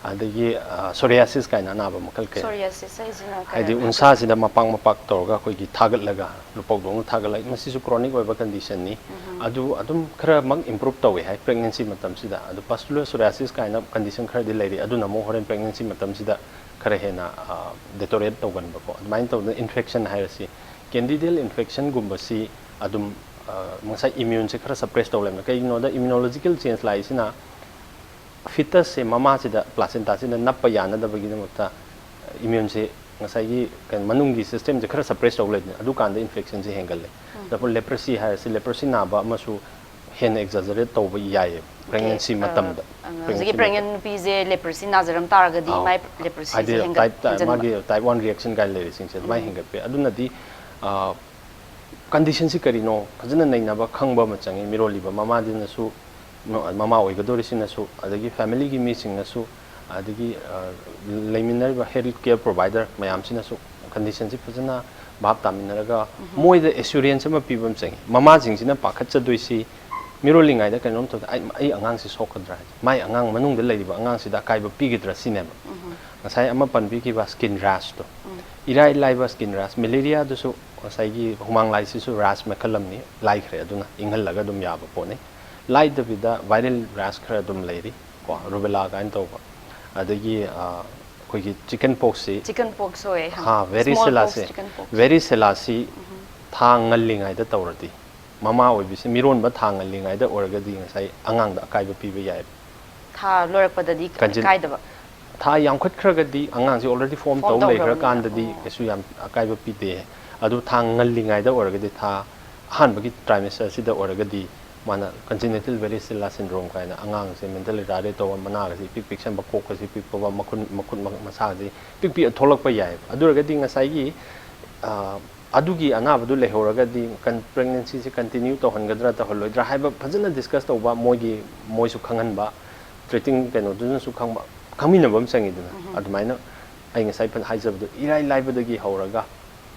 ꯑꯗꯒꯤ ꯁꯣꯔꯤꯌꯥꯁꯤꯁ ꯀꯥꯏꯅ ꯑꯅꯥꯕ ꯃꯈꯜ ꯀꯌꯥ, ꯁꯣꯔꯤꯌꯥꯁꯤꯁ ꯍꯥꯏꯁꯤꯅ ꯍꯥꯏꯗꯤ ꯀꯩꯅꯣ? ꯎꯟꯁꯥꯁꯤꯗ ꯃꯄꯥꯛ ꯃꯄꯥꯛ ꯇꯧꯔꯒ ꯑꯩꯈꯣꯏꯒꯤ ꯊꯥꯒꯠꯂꯒ, ꯂꯨꯄꯧꯗꯧꯅ ꯊꯥꯒꯠꯂꯒ, ꯃꯁꯤꯁꯨ ꯀ꯭ꯔꯣꯅꯤꯛ ꯑꯣꯏꯕ ꯀꯟꯗꯤꯁꯟꯅꯤ꯫ ꯑꯗꯨ ꯑꯗꯨꯝ ꯈꯔꯃꯛ ꯏꯝꯄ꯭ꯔꯨꯞ ꯇꯧꯋꯦ ꯍꯥꯏ ꯄ꯭ꯔꯦꯒꯅꯦꯟꯁꯤ ꯃꯇꯝꯁꯤꯗ꯫ ꯑꯗꯨ ꯄꯁꯇꯨꯂꯔ ꯁꯣꯔꯤꯌꯥꯁꯤꯁ ꯀꯥꯏꯅ ꯀꯟꯗꯤꯁꯟ ꯈꯔꯗꯤ ꯂꯩꯔꯤ, ꯑꯗꯨꯅ ꯑꯃꯨꯛ ꯍꯣꯔꯦꯟ ꯄ꯭ꯔꯦꯒꯅꯦꯟꯁꯤ ꯃꯇꯝꯁꯤꯗ ꯈꯔ ꯍꯦꯟꯅ ꯗꯦꯇꯣꯔꯦꯠ ꯇꯧꯒꯟꯕꯀꯣ꯫ ꯑꯗꯨꯃꯥꯏꯅ ꯇꯧꯗꯅ ꯏꯟꯐꯦꯛꯁꯟ ꯍꯥꯏꯔꯁꯤ, ꯀꯦꯟꯗꯤꯗꯦꯜ ꯏꯟꯐꯦꯛꯁꯟꯒꯨꯝꯕꯁꯤ ꯑꯗꯨꯝ ꯉꯁꯥꯏ ꯏꯃ꯭ꯌꯨꯟꯁꯦ ꯈꯔ ꯁꯄ꯭ꯔꯦꯁ ꯇꯧ ꯂꯩꯕꯅ꯫ ꯀꯩꯒꯤꯅꯣꯗ ꯏꯃ꯭ꯌꯨꯅꯣꯂꯣꯖꯤꯀꯦꯜ ꯆꯦꯟꯖ ꯂꯥꯛꯏꯁꯤꯅ ꯐꯤꯇꯁꯁꯦ ꯃꯃꯥꯁꯤꯗ, ꯄ꯭ꯂꯥꯁꯦꯟꯇꯥꯁꯤꯗ ꯅꯞꯄ ꯌꯥꯅꯗꯕꯒꯤꯗꯃꯛꯇ ꯏꯃ꯭ꯌꯨꯟꯁꯦ ꯉꯁꯥꯏꯒꯤ ꯀꯩꯅꯣ ꯃꯅꯨꯡꯒꯤ ꯁꯤꯁꯇꯦꯝꯁꯦ ꯈꯔ ꯁꯄ꯭ꯔꯦꯁ ꯇꯧ ꯂꯩꯕꯅꯦ, ꯑꯗꯨꯀꯥꯟꯗ ꯏꯟꯐꯦꯛꯁꯟꯁꯦ ꯍꯦꯟꯒꯠꯂꯦ꯫ ꯎꯝ꯫ ꯑꯗꯨꯒ ꯂꯦꯄ꯭ꯔꯁꯤ ꯍꯥꯏꯔꯁꯤ, ꯂꯦꯄ꯭ꯔꯁꯤ ꯅꯥꯕ ꯑꯃꯁꯨ ꯍꯦꯟꯅ ꯑꯦꯛꯖꯥꯖꯔꯦꯠ ꯇꯧꯕ ꯌꯥꯏꯌꯦ ꯑꯣꯀꯦ꯫ ꯄ꯭ꯔꯦꯒꯅꯦꯟꯁꯤ ꯑ, ꯃꯇꯝꯗ꯫ ꯑ, ꯄ꯭ꯔꯦꯒꯅꯦꯟꯁꯤ ꯍꯧꯖꯤꯛꯀꯤ ꯄ꯭ꯔꯦꯒꯅꯦꯟ ꯃꯇꯝ꯫ ꯅꯨꯄꯤꯁꯦ ꯂꯦꯄ꯭ꯔꯁꯤ ꯅꯥꯖꯔꯝ ꯇꯥꯔꯒꯗꯤ ꯑꯥꯎ꯫ ꯃꯥꯏ ꯂꯦꯄ꯭ꯔꯁꯤꯁꯦ ꯍꯥꯏꯗꯤ ꯍꯦꯟꯒꯠ-, ꯇꯥꯏꯞ, ꯇꯥꯏꯞ, ꯍꯦꯟꯖꯟꯕ꯫ ꯃꯥꯒꯤ ꯇꯥꯏꯞ ꯋꯥꯟ ꯔꯤꯌꯦꯛꯁꯟ ꯀꯥꯏꯅ ꯂꯩꯔꯤꯁꯤꯡꯁꯦ ꯑꯗꯨꯃꯥꯏꯅ ꯎꯝ꯫ ꯍꯦꯟꯒꯠꯄ ꯌꯥꯏ꯫ ꯑꯗꯨꯅꯗꯤ, ꯑ, ꯀꯟꯗꯤꯁꯟꯁꯤ ꯀꯔꯤꯅꯣ ꯐꯖꯅ ꯅꯩꯅꯕ ꯈꯪꯕ ꯑꯃ ꯆꯪꯉꯤ꯫ ꯃꯤꯔꯣꯜꯂꯤꯕ ꯃꯃꯥꯗꯨꯅꯁꯨ, ꯃ-, ꯃꯃꯥ ꯑꯣꯏꯒꯗꯧꯔꯤꯁꯤꯅꯁꯨ, ꯑꯗꯒꯤ ꯐꯦꯃꯤꯂꯤꯒꯤ ꯃꯤꯁꯤꯡꯅꯁꯨ, ꯑꯗꯒꯤ ꯂꯩꯃꯤꯟꯅꯔꯤꯕ health care provider ꯃꯌꯥꯝꯁꯤꯅꯁꯨ conditionꯁꯤ ꯐꯖꯅ ꯚꯥꯞ ꯇꯥꯃꯤꯟꯅꯔꯒ ꯃꯣꯏꯗ assurance ꯑꯃ ꯄꯤꯕ ꯑꯃ ꯆꯪꯉꯤ꯫ ꯃꯃꯥꯁꯤꯡꯁꯤꯅ ꯄꯥꯈꯠꯆꯗꯣꯏꯁꯤ ꯃꯤꯔꯣꯜꯂꯤꯉꯩꯗ ꯀꯩꯅꯣꯝ ꯇꯧꯗ ꯑꯩ ꯑꯩ ꯑꯉꯥꯡꯁꯤ ꯁꯣꯛꯀꯗ꯭ꯔꯥ ꯍꯥꯏꯁꯦ, ꯃꯥꯏ ꯑꯉꯥꯡ ꯃꯅꯨꯡꯗ ꯂꯩꯔꯤꯕ ꯑꯉꯥꯡꯁꯤꯗ ꯑꯀꯥꯏꯕ ꯄꯤꯒꯗ꯭ꯔꯥ ꯁꯤꯅꯦꯕ꯫ ꯉꯁꯥꯏ ꯑꯃ ꯄꯟꯕꯤꯈꯤꯕ skin rashꯇꯣ, ꯏꯔꯥꯏ ꯂꯥꯏꯕ skin rash, malariaꯗꯨꯁꯨ ꯉꯁꯥꯏꯒꯤ ꯍꯨꯃꯥꯡ ꯂꯥꯏꯁꯤꯁꯨ rash ꯃꯈꯜ ꯑꯃꯅꯤ, ꯂꯥꯏꯈ꯭ꯔꯦ, ꯑꯗꯨꯅ ꯏꯪꯍꯜꯂꯒ ꯑꯗꯨꯝ ꯌꯥꯕ ꯄꯣꯠꯅꯤ꯫ ꯂꯥꯏꯗꯕꯤꯗ viral rash ꯈꯔ ꯑꯗꯨꯝ ꯂꯩꯔꯤ ꯀꯣ, rubella ꯀꯥꯏꯅ ꯇꯧꯕ, ꯑꯗꯒꯤ ꯑꯩꯈꯣꯏꯒꯤ chicken poxꯁꯤ, chicken pox ꯍꯣꯏ ꯍꯥ, varicella ꯁꯦ, varicella ꯁꯤ ꯊꯥ ꯉꯜꯂꯤꯉꯩꯗ ꯇꯧꯔꯗꯤ, ꯃꯃꯥ ꯑꯣꯏꯕꯤꯁꯤ ꯃꯤꯔꯣꯟꯕ ꯊꯥ ꯉꯜꯂꯤꯉꯩꯗ ꯑꯣꯏꯔꯒꯗꯤ ꯉꯁꯥꯏ ꯑꯉꯥꯡꯗ ꯑꯀꯥꯏꯕ ꯄꯤꯕ ꯌꯥꯏ꯫ ꯊꯥ ꯂꯣꯏꯔꯛꯄꯗꯗꯤ ꯀꯥꯏꯗꯕ꯫ ꯊꯥ ꯌꯥꯝꯈꯠꯈ꯭ꯔꯒꯗꯤ ꯑꯉꯥꯡꯁꯤ already form ꯇꯧ ꯂꯩꯈ꯭ꯔꯀꯥꯟꯗꯗꯤ ꯀꯩꯁꯨ ꯌꯥꯝ ꯑꯀꯥꯏꯕ ꯄꯤꯗꯦ꯫ ꯑꯗꯨ ꯊꯥ ꯉꯜꯂꯤꯉꯩꯗ ꯑꯣꯏꯔꯒꯗꯤ, ꯊꯥ ꯑꯍꯥꯟꯕꯒꯤ trimester ꯁꯤꯗ ꯑꯣꯏꯔꯒꯗꯤ ꯃꯥꯅ congenital varicella syndrome ꯀꯥꯏꯅ ꯑꯉꯥꯡꯁꯦ mental retarded ꯇꯧꯕ, ꯃꯅꯥꯒꯁꯦ ꯏꯄꯤꯛ ꯄꯤꯛꯁꯟꯕ, ꯀꯣꯛꯀꯁꯦ ꯄꯤꯛꯄ, ꯃꯈꯨꯠ ꯃꯈꯨꯠ ꯃꯁꯥꯁꯦ ꯄꯤꯛ ꯄꯤꯛ ꯊꯣꯛꯂꯛꯄ ꯌꯥꯏꯑꯕ꯫ ꯑꯗꯨ ꯑꯣꯏꯔꯒꯗꯤ ꯉꯁꯥꯏꯒꯤ ꯑꯗꯨꯒꯤ ꯑꯅꯥꯕꯗꯨ ꯂꯩꯍꯧꯔꯒꯗꯤ pregnancyꯁꯦ continue ꯇꯧꯍꯟꯒꯗ꯭ꯔꯥ ꯇꯧꯍꯜꯂꯣꯏꯗ꯭ꯔꯥ ꯍꯥꯏꯕ ꯐꯖꯅ discuss ꯇꯧꯕ, ꯃꯣꯏꯒꯤ ꯃꯣꯏꯁꯨ ꯈꯪꯍꯟꯕ, treating ꯀꯩꯅꯣꯗꯨꯅꯁꯨ ꯈꯪꯕ, ꯈꯪꯃꯤꯟꯅꯕ ꯑꯃ ꯆꯪꯉꯤꯗꯅ꯫ ꯑꯗꯨꯃꯥꯏꯅ ꯑꯩ ꯉꯁꯥꯏ ꯍꯥꯏꯖꯕꯗꯣ ꯏꯔꯥꯏ ꯂꯥꯏꯕꯗꯒꯤ ꯍꯧꯔꯒ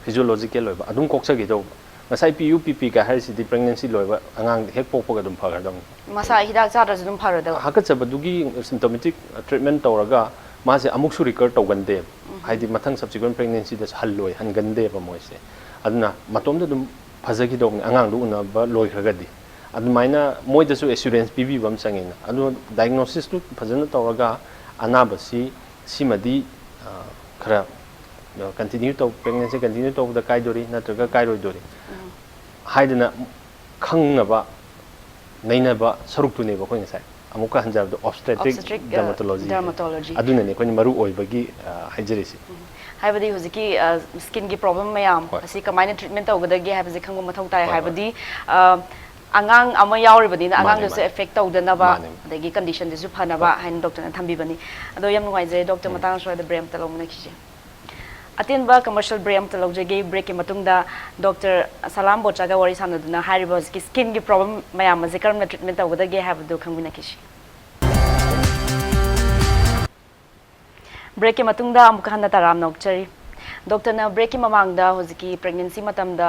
physiological ꯑꯣꯏꯕ ꯑꯗꯨꯝ ꯀꯣꯛꯆꯈꯤꯗꯧꯕ꯫ ꯉꯁꯥꯏ ꯄꯤꯌꯨ ꯄꯤꯄꯤ ꯀꯥꯏ ꯍꯥꯏꯔꯤꯁꯤꯗꯤ pregnancy ꯂꯣꯏꯕ ꯑꯉꯥꯡ ꯍꯦꯛ ꯄꯣꯛꯄꯒ ꯑꯗꯨꯝ ꯐꯒꯗꯕꯅꯤ꯫ ꯃꯁꯥ ꯍꯤꯗꯥꯛ ꯆꯥꯗ꯭ꯔꯁꯨ ꯑꯗꯨꯝ ꯐꯔꯗꯕ꯫ ꯍꯥꯀꯠꯆꯕꯗꯨꯒꯤ symptomatic treatment ꯇꯧꯔꯒ ꯃꯥꯁꯦ ꯑꯃꯨꯛꯁꯨ recur ꯇꯧꯒꯟꯗꯦꯕ꯫ ꯍꯥꯏꯗꯤ ꯃꯊꯪ subsequent pregnancyꯗꯁꯨ ꯍꯜꯂꯣꯏ, ꯍꯟꯒꯟꯗꯦꯕ ꯃꯣꯏꯁꯦ꯫ ꯑꯗꯨꯅ ꯃꯇꯣꯝꯇ ꯑꯗꯨꯝ ꯐꯖꯈꯤꯗꯧꯕꯅꯤ ꯑꯉꯥꯡꯗꯨ ꯎꯅꯕ ꯂꯣꯏꯈ꯭ꯔꯒꯗꯤ꯫ ꯑꯗꯨꯃꯥꯏꯅ ꯃꯣꯏꯗꯁꯨ assurance ꯄꯤꯕꯤꯕ ꯑꯃ ꯆꯪꯉꯤꯅ꯫ ꯑꯗꯨ diagnosisꯇꯨ ꯐꯖꯅ ꯇꯧꯔꯒ ꯑꯅꯥꯕꯁꯤ ꯁꯤꯃꯗꯤ ꯈꯔ continue ꯇꯧ, pregnancy continue ꯇꯧꯕꯗ ꯀꯥꯏꯗꯣꯔꯤ ꯅꯠꯇ꯭ꯔꯒ ꯀꯥꯏꯔꯣꯏꯗꯣꯔꯤ ꯍꯥꯏꯗꯅ ꯈꯪꯅꯕ ꯅꯩꯅꯕ ꯁꯔꯨꯛꯇꯨꯅꯦꯕ ꯑꯩꯈꯣꯏ ꯉꯁꯥꯏ ꯑꯃꯨꯛꯀ ꯍꯟꯖꯕꯗ obstetric dermatology꯫ ꯑꯗꯨꯅꯅꯦ ꯑꯩꯈꯣꯏꯅ ꯃꯔꯨ ꯑꯣꯏꯕꯒꯤ ꯍꯥꯏꯖꯔꯤꯁꯦ꯫ ꯍꯥꯏꯕꯗꯤ ꯍꯧꯖꯤꯛꯀꯤ skinꯒꯤ problem ꯃꯌꯥꯝ ꯑꯁꯤ ꯀꯃꯥꯏꯅ treatment ꯇꯧꯒꯗꯒꯦ ꯍꯥꯏꯕꯁꯦ ꯈꯪꯕ ꯃꯊꯧ ꯇꯥꯏ꯫ ꯍꯥꯏꯕꯗꯤ ꯑꯉꯥꯡ ꯑꯃ ꯌꯥꯎꯔꯤꯕꯅꯤꯅ ꯑꯉꯥꯡꯗꯁꯨ effect ꯇꯧꯗꯅꯕ ꯑꯗꯒꯤ conditionꯗꯨꯁꯨ ꯐꯅꯕ ꯍꯥꯏꯅ doctorꯅ ꯊꯝꯕꯤꯕꯅꯤ꯫ ꯑꯗꯣ ꯌꯥꯝ ꯅꯨꯡꯉꯥꯏꯖꯔꯦ doctor, ꯃꯇꯥꯡ ꯑꯁ꯭ꯋꯥꯏꯗ break ꯑꯃꯇ ꯂꯧꯃꯤꯟꯅꯈꯤꯁꯦ꯫ ꯑꯇꯦꯟꯕ commercial break ꯑꯃꯇ ꯂꯧꯖꯒꯦ꯫ Breakꯀꯤ ꯃꯇꯨꯡꯗ doctor ꯁꯂꯥꯝ ꯕꯣꯆꯥꯒ ꯋꯥꯔꯤ ꯁꯥꯟꯅꯗꯨꯅ ꯍꯥꯏꯔꯤꯕ ꯍꯧꯖꯤꯛꯀꯤ skinꯒꯤ problem ꯃꯌꯥꯝ ꯑꯁꯤ ꯀꯔꯝꯅ treatment ꯇꯧꯒꯗꯒꯦ ꯍꯥꯏꯕꯗꯨ ꯈꯪꯃꯤꯟꯅꯈꯤꯁꯤ꯫ ꯕ꯭ꯔꯦꯛꯀꯤ ꯃꯇꯨꯡꯗ ꯑꯃꯨꯛꯀ ꯍꯟꯅ ꯇꯔꯥꯝꯅ ꯑꯣꯛꯆꯔꯤ꯫ ꯗꯣꯛꯇꯔꯅ ꯕ꯭ꯔꯦꯛꯀꯤ ꯃꯃꯥꯡꯗ ꯍꯧꯖꯤꯛꯀꯤ ꯄ꯭ꯔꯦꯒꯅꯦꯟꯁꯤ ꯃꯇꯝꯗ,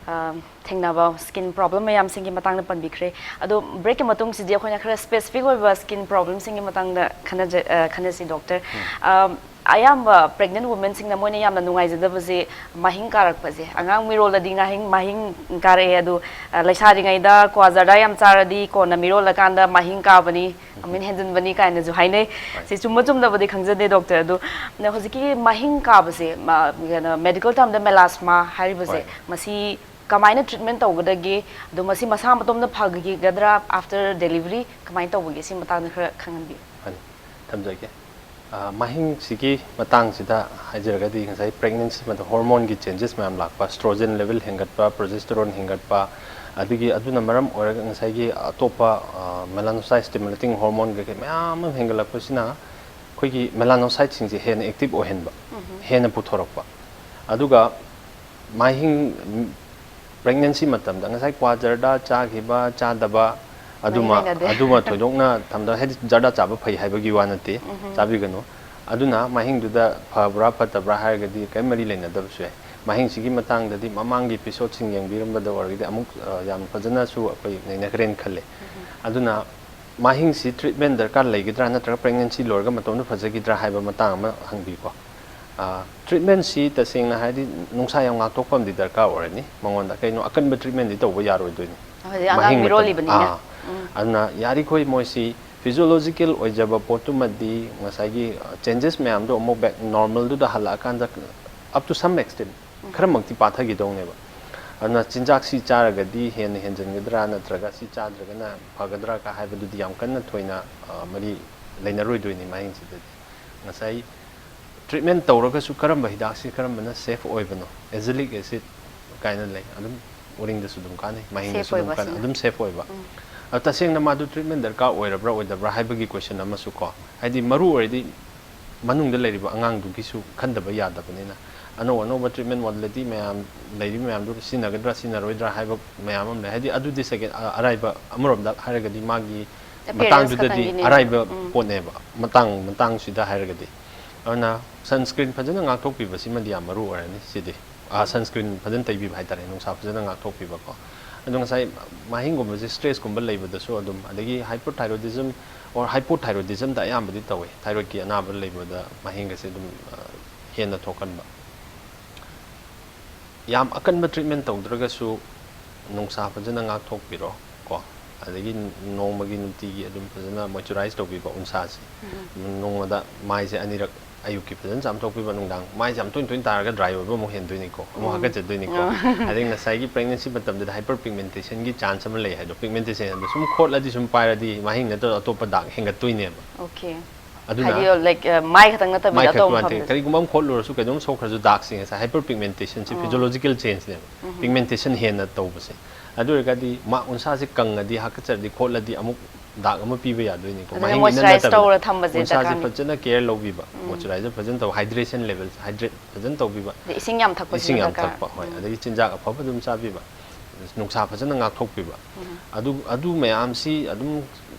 ꯑ, ꯊꯦꯡꯅꯕ ꯁ꯭ꯀꯤꯟ ꯄ꯭ꯔꯣꯕ꯭ꯂꯦꯝ ꯃꯌꯥꯝꯁꯤꯡꯒꯤ ꯃꯇꯥꯡꯗ ꯄꯟꯕꯤꯈ꯭ꯔꯦ꯫ ꯑꯗꯣ ꯕ꯭ꯔꯦꯛꯀꯤ ꯃꯇꯨꯡꯁꯤꯗꯤ ꯑꯩꯈꯣꯏꯅ ꯈꯔ ꯁ꯭ꯄꯦꯁꯤꯐꯤꯛ ꯑꯣꯏꯕ ꯁ꯭ꯀꯤꯟ ꯄ꯭ꯔꯣꯕ꯭ꯂꯦꯝꯁꯤꯡꯒꯤ ꯃꯇꯥꯡꯗ ꯈꯟꯅꯖ-, ꯑ, ꯈꯟꯅꯁꯤ ꯗꯣꯛꯇꯔ꯫ ꯑ, ꯑꯌꯥꯝꯕ ꯄ꯭ꯔꯦꯒꯅꯦꯟ ꯋꯨꯃꯦꯟꯁꯤꯡꯅ ꯃꯣꯏꯅ ꯌꯥꯝꯅ ꯅꯨꯡꯉꯥꯏꯖꯗꯕꯁꯦ ꯃꯍꯤꯡ ꯀꯥꯔꯛꯄꯁꯦ꯫ ꯑꯉꯥꯡ ꯃꯤꯔꯣꯜꯗꯗꯤ ꯉꯥꯍꯤꯡ-, ꯃꯍꯤꯡ ꯀꯥꯔꯛꯑꯦ, ꯑꯗꯣ, ꯑ, ꯂꯩꯁꯥꯔꯤꯉꯩꯗ ꯀ꯭ꯋꯥ ꯖꯔꯗꯥ ꯌꯥꯝ ꯆꯥꯔꯗꯤ ꯀꯣꯟꯅ ꯃꯤꯔꯣꯜꯂꯀꯥꯟꯗ ꯃꯍꯤꯡ ꯀꯥꯕꯅꯤ, ꯑꯃꯤꯟ ꯍꯦꯟꯖꯤꯟꯕꯅꯤ ꯀꯥꯏꯅꯁꯨ ꯍꯥꯏꯅꯩ꯫ ꯁꯤ ꯆꯨꯝꯕ ꯆꯨꯝꯗꯕꯗꯤ ꯈꯪꯖꯗꯦ ꯗꯣꯛꯇꯔ, ꯑꯗꯣ ꯅ-, ꯍꯧꯖꯤꯛꯀꯤ ꯃꯍꯤꯡ ꯀꯥꯕꯁꯦ, ꯃ-, ꯀꯩꯅꯣ, ꯃꯦꯗꯤꯀꯦꯜ ꯇꯔꯝꯗ ꯃꯦꯂꯥꯁꯃꯥ ꯍꯥꯏꯔꯤꯕꯁꯦ, ꯍꯣꯏ꯫ ꯃꯁꯤ ꯀꯃꯥꯏꯅ ꯇ꯭ꯔꯤꯠꯃꯦꯟ ꯇꯧꯒꯗꯒꯦ? ꯑꯗꯣ ꯃꯁꯤ ꯃꯁꯥ ꯃꯇꯣꯝꯗ ꯐꯈꯤꯒꯗ꯭ꯔꯥ ꯑꯥꯐꯇꯔ ꯗꯦꯂꯤꯚꯔꯤ? ꯀꯃꯥꯏꯅ ꯇꯧꯕꯒꯦ? ꯁꯤ ꯃꯇꯥꯡꯗ ꯈꯔ ꯈꯪꯍꯟꯕꯤꯌꯨ꯫ ꯐꯅꯤ, ꯊꯝꯖꯒꯦ꯫ ꯑ, ꯃꯍꯤꯡꯁꯤꯒꯤ ꯃꯇꯥꯡꯁꯤꯗ ꯍꯥꯏꯖꯔꯒꯗꯤ, ꯉꯁꯥꯏ ꯄ꯭ꯔꯦꯒꯅꯦꯟꯁꯤ ꯃꯇꯝ ꯍꯣꯔꯃꯣꯟꯒꯤ ꯆꯦꯟꯖꯦꯁ ꯃꯌꯥꯝ ꯂꯥꯛꯄ, ꯑꯦꯁꯇ꯭ꯔꯣꯖꯦꯟ ꯂꯦꯚꯦꯜ ꯍꯦꯟꯒꯠꯄ, ꯄ꯭ꯔꯣꯖꯦꯁꯇꯦꯔꯣꯟ ꯍꯦꯟꯒꯠꯄ, ꯑꯗꯒꯤ ꯑꯗꯨꯅ ꯃꯔꯝ ꯑꯣꯏꯔꯒ ꯉꯁꯥꯏꯒꯤ ꯑꯇꯣꯞꯄ, ꯑ, ꯃꯦꯂꯥꯅꯣꯁꯥꯏꯠ ꯁ꯭ꯇꯤꯃꯨꯂꯦꯇꯤꯡ ꯍꯣꯔꯃꯣꯟ ꯀꯩꯀꯩ ꯃꯌꯥꯝ ꯑꯃ ꯍꯦꯟꯒꯠꯂꯛꯄꯁꯤꯅ ꯑꯩꯈꯣꯏꯒꯤ ꯃꯦꯂꯥꯅꯣꯁꯥꯏꯠꯁꯤꯡꯁꯦ ꯍꯦꯟꯅ ꯑꯦꯛꯇꯤꯚ ꯑꯣꯏꯍꯟꯕ, ꯎꯝꯍꯨꯝ꯫ ꯍꯦꯟꯅ ꯄꯨꯊꯣꯔꯛꯄ꯫ ꯑꯗꯨꯒ ꯃꯍꯤꯡ, ꯄ꯭ꯔꯦꯒꯅꯦꯟꯁꯤ ꯃꯇꯝꯗ ꯉꯁꯥꯏ ꯀ꯭ꯋꯥ ꯖꯔꯗꯥ ꯆꯥꯈꯤꯕ, ꯆꯥꯗꯕ, ꯃꯔꯤ ꯑꯗꯨꯃ, ꯂꯩꯅꯗꯦ꯫ ꯑꯗꯨꯃ ꯊꯣꯏꯗꯣꯛꯅ ꯊꯝꯗ, ꯍꯥꯏꯗꯤ ꯖꯔꯗꯥ ꯆꯥꯕ ꯐꯩ ꯍꯥꯏꯕꯒꯤ ꯋꯥ ꯅꯠꯇꯦ, ꯎꯝꯍꯨꯝ꯫ ꯆꯥꯕꯤꯒꯅꯨ꯫ ꯑꯗꯨꯅ ꯃꯍꯤꯡꯗꯨꯗ ꯐꯕ꯭ꯔꯥ ꯐꯠꯇꯕ꯭ꯔꯥ ꯍꯥꯏꯔꯒꯗꯤ ꯀꯔꯤꯝ ꯃꯔꯤ ꯂꯩꯅꯗꯕꯁꯨ ꯌꯥꯏ꯫ ꯃꯍꯤꯡꯁꯤꯒꯤ ꯃꯇꯥꯡꯗꯗꯤ ꯃꯃꯥꯡꯒꯤ ꯑꯦꯄꯤꯁꯣꯗꯁꯤꯡ ꯌꯦꯡꯕꯤꯔꯝꯕꯗ ꯑꯣꯏꯔꯒꯗꯤ ꯑꯃꯨꯛ, ꯑ, ꯌꯥꯝ ꯐꯖꯅꯁꯨ ꯑꯩꯈꯣꯏ ꯅꯩꯅꯈ꯭ꯔꯦꯅ ꯈꯜꯂꯦ꯫ ꯎꯝꯍꯨꯝ꯫ ꯑꯗꯨꯅ ꯃꯍꯤꯡꯁꯤ ꯇ꯭ꯔꯤꯠꯃꯦꯟ ꯗꯔꯀꯥꯔ ꯂꯩꯒꯗ꯭ꯔꯥ ꯅꯠꯇ꯭ꯔꯒ ꯄ꯭ꯔꯦꯒꯅꯦꯟꯁꯤ ꯂꯣꯏꯔꯒ ꯃꯇꯣꯝꯇ ꯐꯖꯈꯤꯗ꯭ꯔꯥ ꯍꯥꯏꯕ ꯃꯇꯥꯡ ꯑꯃ ꯍꯪꯕꯤꯀꯣ꯫ ꯑ, ꯇ꯭ꯔꯤꯠꯃꯦꯟꯁꯤ ꯇꯁꯦꯡꯅ ꯍꯥꯏꯔꯗꯤ ꯅꯨꯡꯁꯥ ꯌꯥꯝ ꯉꯥꯛꯊꯣꯛꯄ ꯑꯃꯗꯤ ꯗꯔꯀꯥꯔ ꯑꯣꯏꯔꯅꯤ꯫ ꯃꯉꯣꯟꯗ ꯀꯩꯅꯣ ꯑꯀꯟꯕ ꯇ꯭ꯔꯤꯠꯃꯦꯟꯗꯤ ꯇꯧꯕ ꯌꯥꯔꯣꯏꯗꯣꯏꯅꯤ꯫ ꯍꯧꯖꯤꯛ ꯑꯉꯥꯡ ꯃꯍꯤꯡ ꯃꯇꯝ-, ꯃꯤꯔꯣꯜꯂꯤꯕꯅꯤꯅ꯫ ꯑꯥ꯫ ꯎꯝ꯫ ꯑꯗꯨꯅ ꯌꯥꯔꯤꯈꯣꯏ ꯃꯣꯏꯁꯤ ꯐꯤꯖꯤꯑꯣꯂꯣꯖꯤꯀꯦꯜ ꯑꯣꯏꯖꯕ ꯄꯣꯠꯇꯨꯃꯗꯤ ꯉꯁꯥꯏꯒꯤ, ꯑ, ꯆꯦꯟꯖꯦꯁ ꯃꯌꯥꯝꯗꯣ ꯑꯃꯨꯛ ꯕꯦꯛ ꯅꯣꯔꯃꯦꯜꯗꯨꯗ ꯍꯜꯂꯛꯑꯀꯥꯟꯗ, up to some extent, um. ꯈꯔꯃꯛꯇꯤ ꯄꯥꯊꯈꯤꯗꯧꯅꯦꯕ꯫ ꯑꯗꯨꯅ ꯆꯤꯟꯖꯥꯛꯁꯤ ꯆꯥꯔꯒꯗꯤ ꯍꯦꯟꯅ ꯍꯦꯟꯖꯤꯟꯒꯗ꯭ꯔꯥ ꯅꯠꯇ꯭ꯔꯒ ꯁꯤ ꯆꯥꯗ꯭ꯔꯒꯅ ꯐꯒꯗ꯭ꯔꯥ ꯀ ꯍꯥꯏꯕꯗꯨꯗꯤ ꯌꯥꯝ ꯀꯟꯅ ꯊꯣꯏꯅ, ꯑ, ꯃꯔꯤ ꯂꯩꯅꯔꯣꯏꯗꯣꯏꯅꯤ ꯃꯍꯤꯡꯁꯤꯗꯗꯤ꯫ ꯉꯁꯥꯏ ꯇ꯭ꯔꯤꯠꯃꯦꯟ ꯇꯧꯔꯒꯁꯨ ꯀꯔꯝꯕ ꯍꯤꯗꯥꯛꯁꯤ ꯀꯔꯝꯕꯅ ꯁꯦꯐ ꯑꯣꯏꯕꯅꯣ? ꯑꯦꯖꯤꯂꯤꯛ ꯑꯦꯁꯤꯠ ꯀꯥꯏꯅ ꯂꯩ, ꯑꯗꯨꯝ ꯎꯔꯤꯡꯗꯁꯨ ꯑꯗꯨꯝ ꯀꯥꯟꯅꯩ, ꯃꯍꯤꯡꯗꯁꯨ ꯁꯦꯐ ꯑꯗꯨꯝ ꯀꯥꯟꯅꯩ, ꯑꯣꯏꯕꯁꯤꯅ? ꯑꯗꯨꯝ ꯁꯦꯐ ꯑꯣꯏꯕ꯫ ꯎꯝ꯫ ꯑꯗꯣ ꯇꯁꯦꯡꯅ ꯃꯥꯗꯨ ꯇ꯭ꯔꯤꯠꯃꯦꯟ ꯗꯔꯀꯥꯔ ꯑꯣꯏꯔꯕ꯭ꯔꯥ ꯑꯣꯏꯗꯕ꯭ꯔꯥ ꯍꯥꯏꯕꯒꯤ ꯀꯣꯏꯁꯟ ꯑꯃꯁꯨ ꯀꯣ, ꯍꯥꯏꯗꯤ ꯃꯔꯨ ꯑꯣꯏꯔꯗꯤ ꯃꯅꯨꯡꯗ ꯂꯩꯔꯤꯕ ꯑꯉꯥꯡꯗꯨꯒꯤꯁꯨ ꯈꯟꯗꯕ ꯌꯥꯗꯕꯅꯤꯅ, ꯑꯅꯧ ꯑꯅꯧꯕ ꯇ꯭ꯔꯤꯠꯃꯦꯟ ꯃꯣꯗꯦꯂꯤꯇꯤ ꯃꯌꯥꯝ ꯂꯩꯔꯤꯕ ꯃꯌꯥꯝꯗꯨ ꯁꯤꯖꯤꯟꯅꯒꯗ꯭ꯔꯥ ꯁꯤꯖꯤꯟꯅꯔꯣꯏꯗ꯭ꯔꯥ ꯍꯥꯏꯕ ꯃꯌꯥꯝ ꯑꯃ ꯂꯩ꯫ ꯍꯥꯏꯗꯤ ꯑꯗꯨꯗꯤ ꯁꯦꯀꯦꯟ, ꯑ-, ꯑꯔꯥꯏꯕ, ꯑꯃꯔꯣꯝꯗ ꯍꯥꯏꯔꯒꯗꯤ ꯃꯥꯒꯤ appearance ꯃꯇꯥꯡꯗꯨꯗꯗꯤ ꯈꯛꯇꯪꯒꯤꯅꯦꯕ꯫ ꯑꯔꯥꯏꯕ ꯎꯝ꯫ ꯄꯣꯠꯅꯦꯕ, ꯃꯇꯥꯡ, ꯃꯇꯥꯡꯁꯤꯗ ꯍꯥꯏꯔꯒꯗꯤ꯫ ꯑꯗꯨꯅ sunscreen ꯐꯖꯅ ꯉꯥꯛꯊꯣꯛꯄꯤꯕꯁꯤꯃꯗꯤ ꯌꯥꯝ ꯃꯔꯨ ꯑꯣꯏꯔꯅꯤ꯫ ꯁꯤꯗꯤ sunscreen ꯐꯖꯅ ꯇꯩꯕꯤꯕ ꯍꯥꯏꯇꯥꯔꯦ, ꯅꯨꯡꯁꯥ ꯐꯖꯅ ꯉꯥꯛꯊꯣꯛꯄꯤꯕꯀꯣ꯫ ꯑꯗꯣ ꯉꯁꯥꯏ ꯃꯥꯏꯍꯤꯡꯒꯨꯝꯕꯁꯦ, stressꯀꯨꯝꯕ ꯂꯩꯕꯗꯁꯨ ꯑꯗꯨꯝ, ꯑꯗꯒꯤ hyperthyroidism or hypothyroidismꯗ ꯑꯌꯥꯝꯕꯗꯤ ꯇꯧꯋꯤ, thyroidꯀꯤ ꯑꯅꯥꯕ ꯂꯩꯕꯗ ꯃꯥꯏꯍꯤꯡꯒꯁꯦ ꯑꯗꯨꯝ ꯍꯦꯟꯅ ꯊꯣꯛꯀꯟꯕ꯫ ꯌꯥꯝ ꯑꯀꯟꯕ treatment ꯇꯧꯗ꯭ꯔꯒꯁꯨ ꯅꯨꯡꯁꯥ ꯐꯖꯅ ꯉꯥꯛꯊꯣꯛꯄꯤꯔꯣ ꯀꯣ꯫ ꯑꯗꯒꯤ ꯅꯣꯡꯃꯒꯤ ꯅꯨꯡꯇꯤꯒꯤ ꯑꯗꯨꯝ ꯐꯖꯅ moisturize ꯇꯧꯕꯤꯕ ꯎꯟꯁꯥꯁꯦ꯫ ꯅꯣꯡꯃꯗ ꯃꯥꯏꯁꯦ ꯑꯅꯤꯔꯛ, ꯑꯌꯨꯛꯀꯤ ꯐꯖꯅ ꯆꯥꯝꯊꯣꯛꯄꯤꯕ, ꯅꯨꯡꯗꯥꯡ꯫ ꯃꯥꯏꯁꯦ ꯌꯥꯝ ꯇꯣꯏꯅ ꯇꯣꯏꯅ ꯇꯥꯔꯒ dry ꯑꯣꯏꯕ ꯑꯃꯨꯛ ꯍꯦꯟꯗꯣꯏꯅꯤꯀꯣ, ꯑꯃꯨꯛ ꯍꯥꯀꯠꯆꯗꯣꯏꯅꯤꯀꯣ꯫ ꯑꯗꯩ ꯉꯁꯥꯏꯒꯤ pregnancy ꯃꯇꯝꯗꯗꯤ hyperpigmentationꯒꯤ chance ꯑꯃ ꯂꯩ ꯍꯥꯏꯗꯣ, pigmentation ꯍꯥꯏꯕꯗꯣ ꯁꯨꯝ ꯈꯣꯠꯂꯗꯤ, ꯁꯨꯝ ꯄꯥꯏꯔꯗꯤ ꯃꯥꯏꯍꯤꯡ ꯅꯠꯇ꯭ꯔꯒ ꯑꯇꯣꯞꯄ ꯗꯥꯛ ꯍꯦꯟꯒꯠꯇꯣꯏꯅꯦꯕ꯫ Okay꯫ ꯑꯗꯨꯅ ꯍꯥꯏꯗꯤ like ꯑ, ꯃꯥꯏ ꯈꯛꯇꯪ ꯅꯠꯇꯕꯤꯗ ꯃꯥꯏ ꯈꯛꯀꯤ ꯑꯇꯣꯞꯄ ꯋꯥ ꯅꯠꯇꯦ, ꯃꯐꯝꯗꯁꯨ꯫ ꯀꯔꯤꯒꯨꯝꯕ ꯑꯃ ꯈꯣꯠꯂꯨꯔꯁꯨ ꯀꯩꯅꯣꯝ ꯁꯣꯛꯈ꯭ꯔꯁꯨ ꯗꯥꯛꯁꯤꯡ ꯉꯁꯥꯏ hyperpigmentationꯁꯦ physiological changeꯅꯦꯕ, pigmentation ꯍꯦꯟꯅ ꯇꯧꯕꯁꯦ꯫ ꯑꯗꯨ ꯑꯣꯏꯔꯒꯗꯤ ꯃꯥ ꯎꯟꯁꯥꯁꯦ ꯀꯪꯉꯗꯤ, ꯍꯥꯀꯠꯆꯔꯗꯤ, ꯈꯣꯠꯂꯗꯤ ꯑꯃꯨꯛ ꯗꯥꯛ ꯑꯃ ꯄꯤꯕ ꯌꯥꯗꯣꯏꯅꯤꯀꯣ꯫ ꯑꯗꯨꯅ ꯃꯍꯤꯡ ꯏꯟꯅ moisturize ꯅꯠꯇꯕꯤꯗ ꯇꯧꯔ ꯊꯝꯕꯁꯦ ꯎꯟꯁꯥꯁꯦ ꯗꯔꯀꯥꯔꯅꯤ꯫ ꯐꯖꯅ care ꯂꯧꯕꯤꯕ, moisturizer ꯐꯖꯅ ꯇꯧ, hydration level, hydrate ꯐꯖꯅ ꯇꯧꯕꯤꯕ, ꯑꯗꯩ ꯏꯁꯤꯡ ꯌꯥꯝ ꯊꯛꯄꯁꯤꯁꯨ ꯏꯁꯤꯡ ꯌꯥꯝ ꯗꯔꯀꯥꯔ꯫ ꯊꯛꯄ, ꯍꯣꯏ, ꯑꯗꯒꯤ ꯆꯤꯟꯖꯥꯛ ꯑꯐꯕ ꯑꯗꯨꯝ ꯆꯥꯕꯤꯕ, ꯅꯨꯡꯁꯥ ꯐꯖꯅ ꯉꯥꯛꯊꯣꯛꯄꯤꯕ꯫ ꯑꯗꯨ, ꯑꯗꯨ ꯃꯌꯥꯝꯁꯤ ꯑꯗꯨꯝ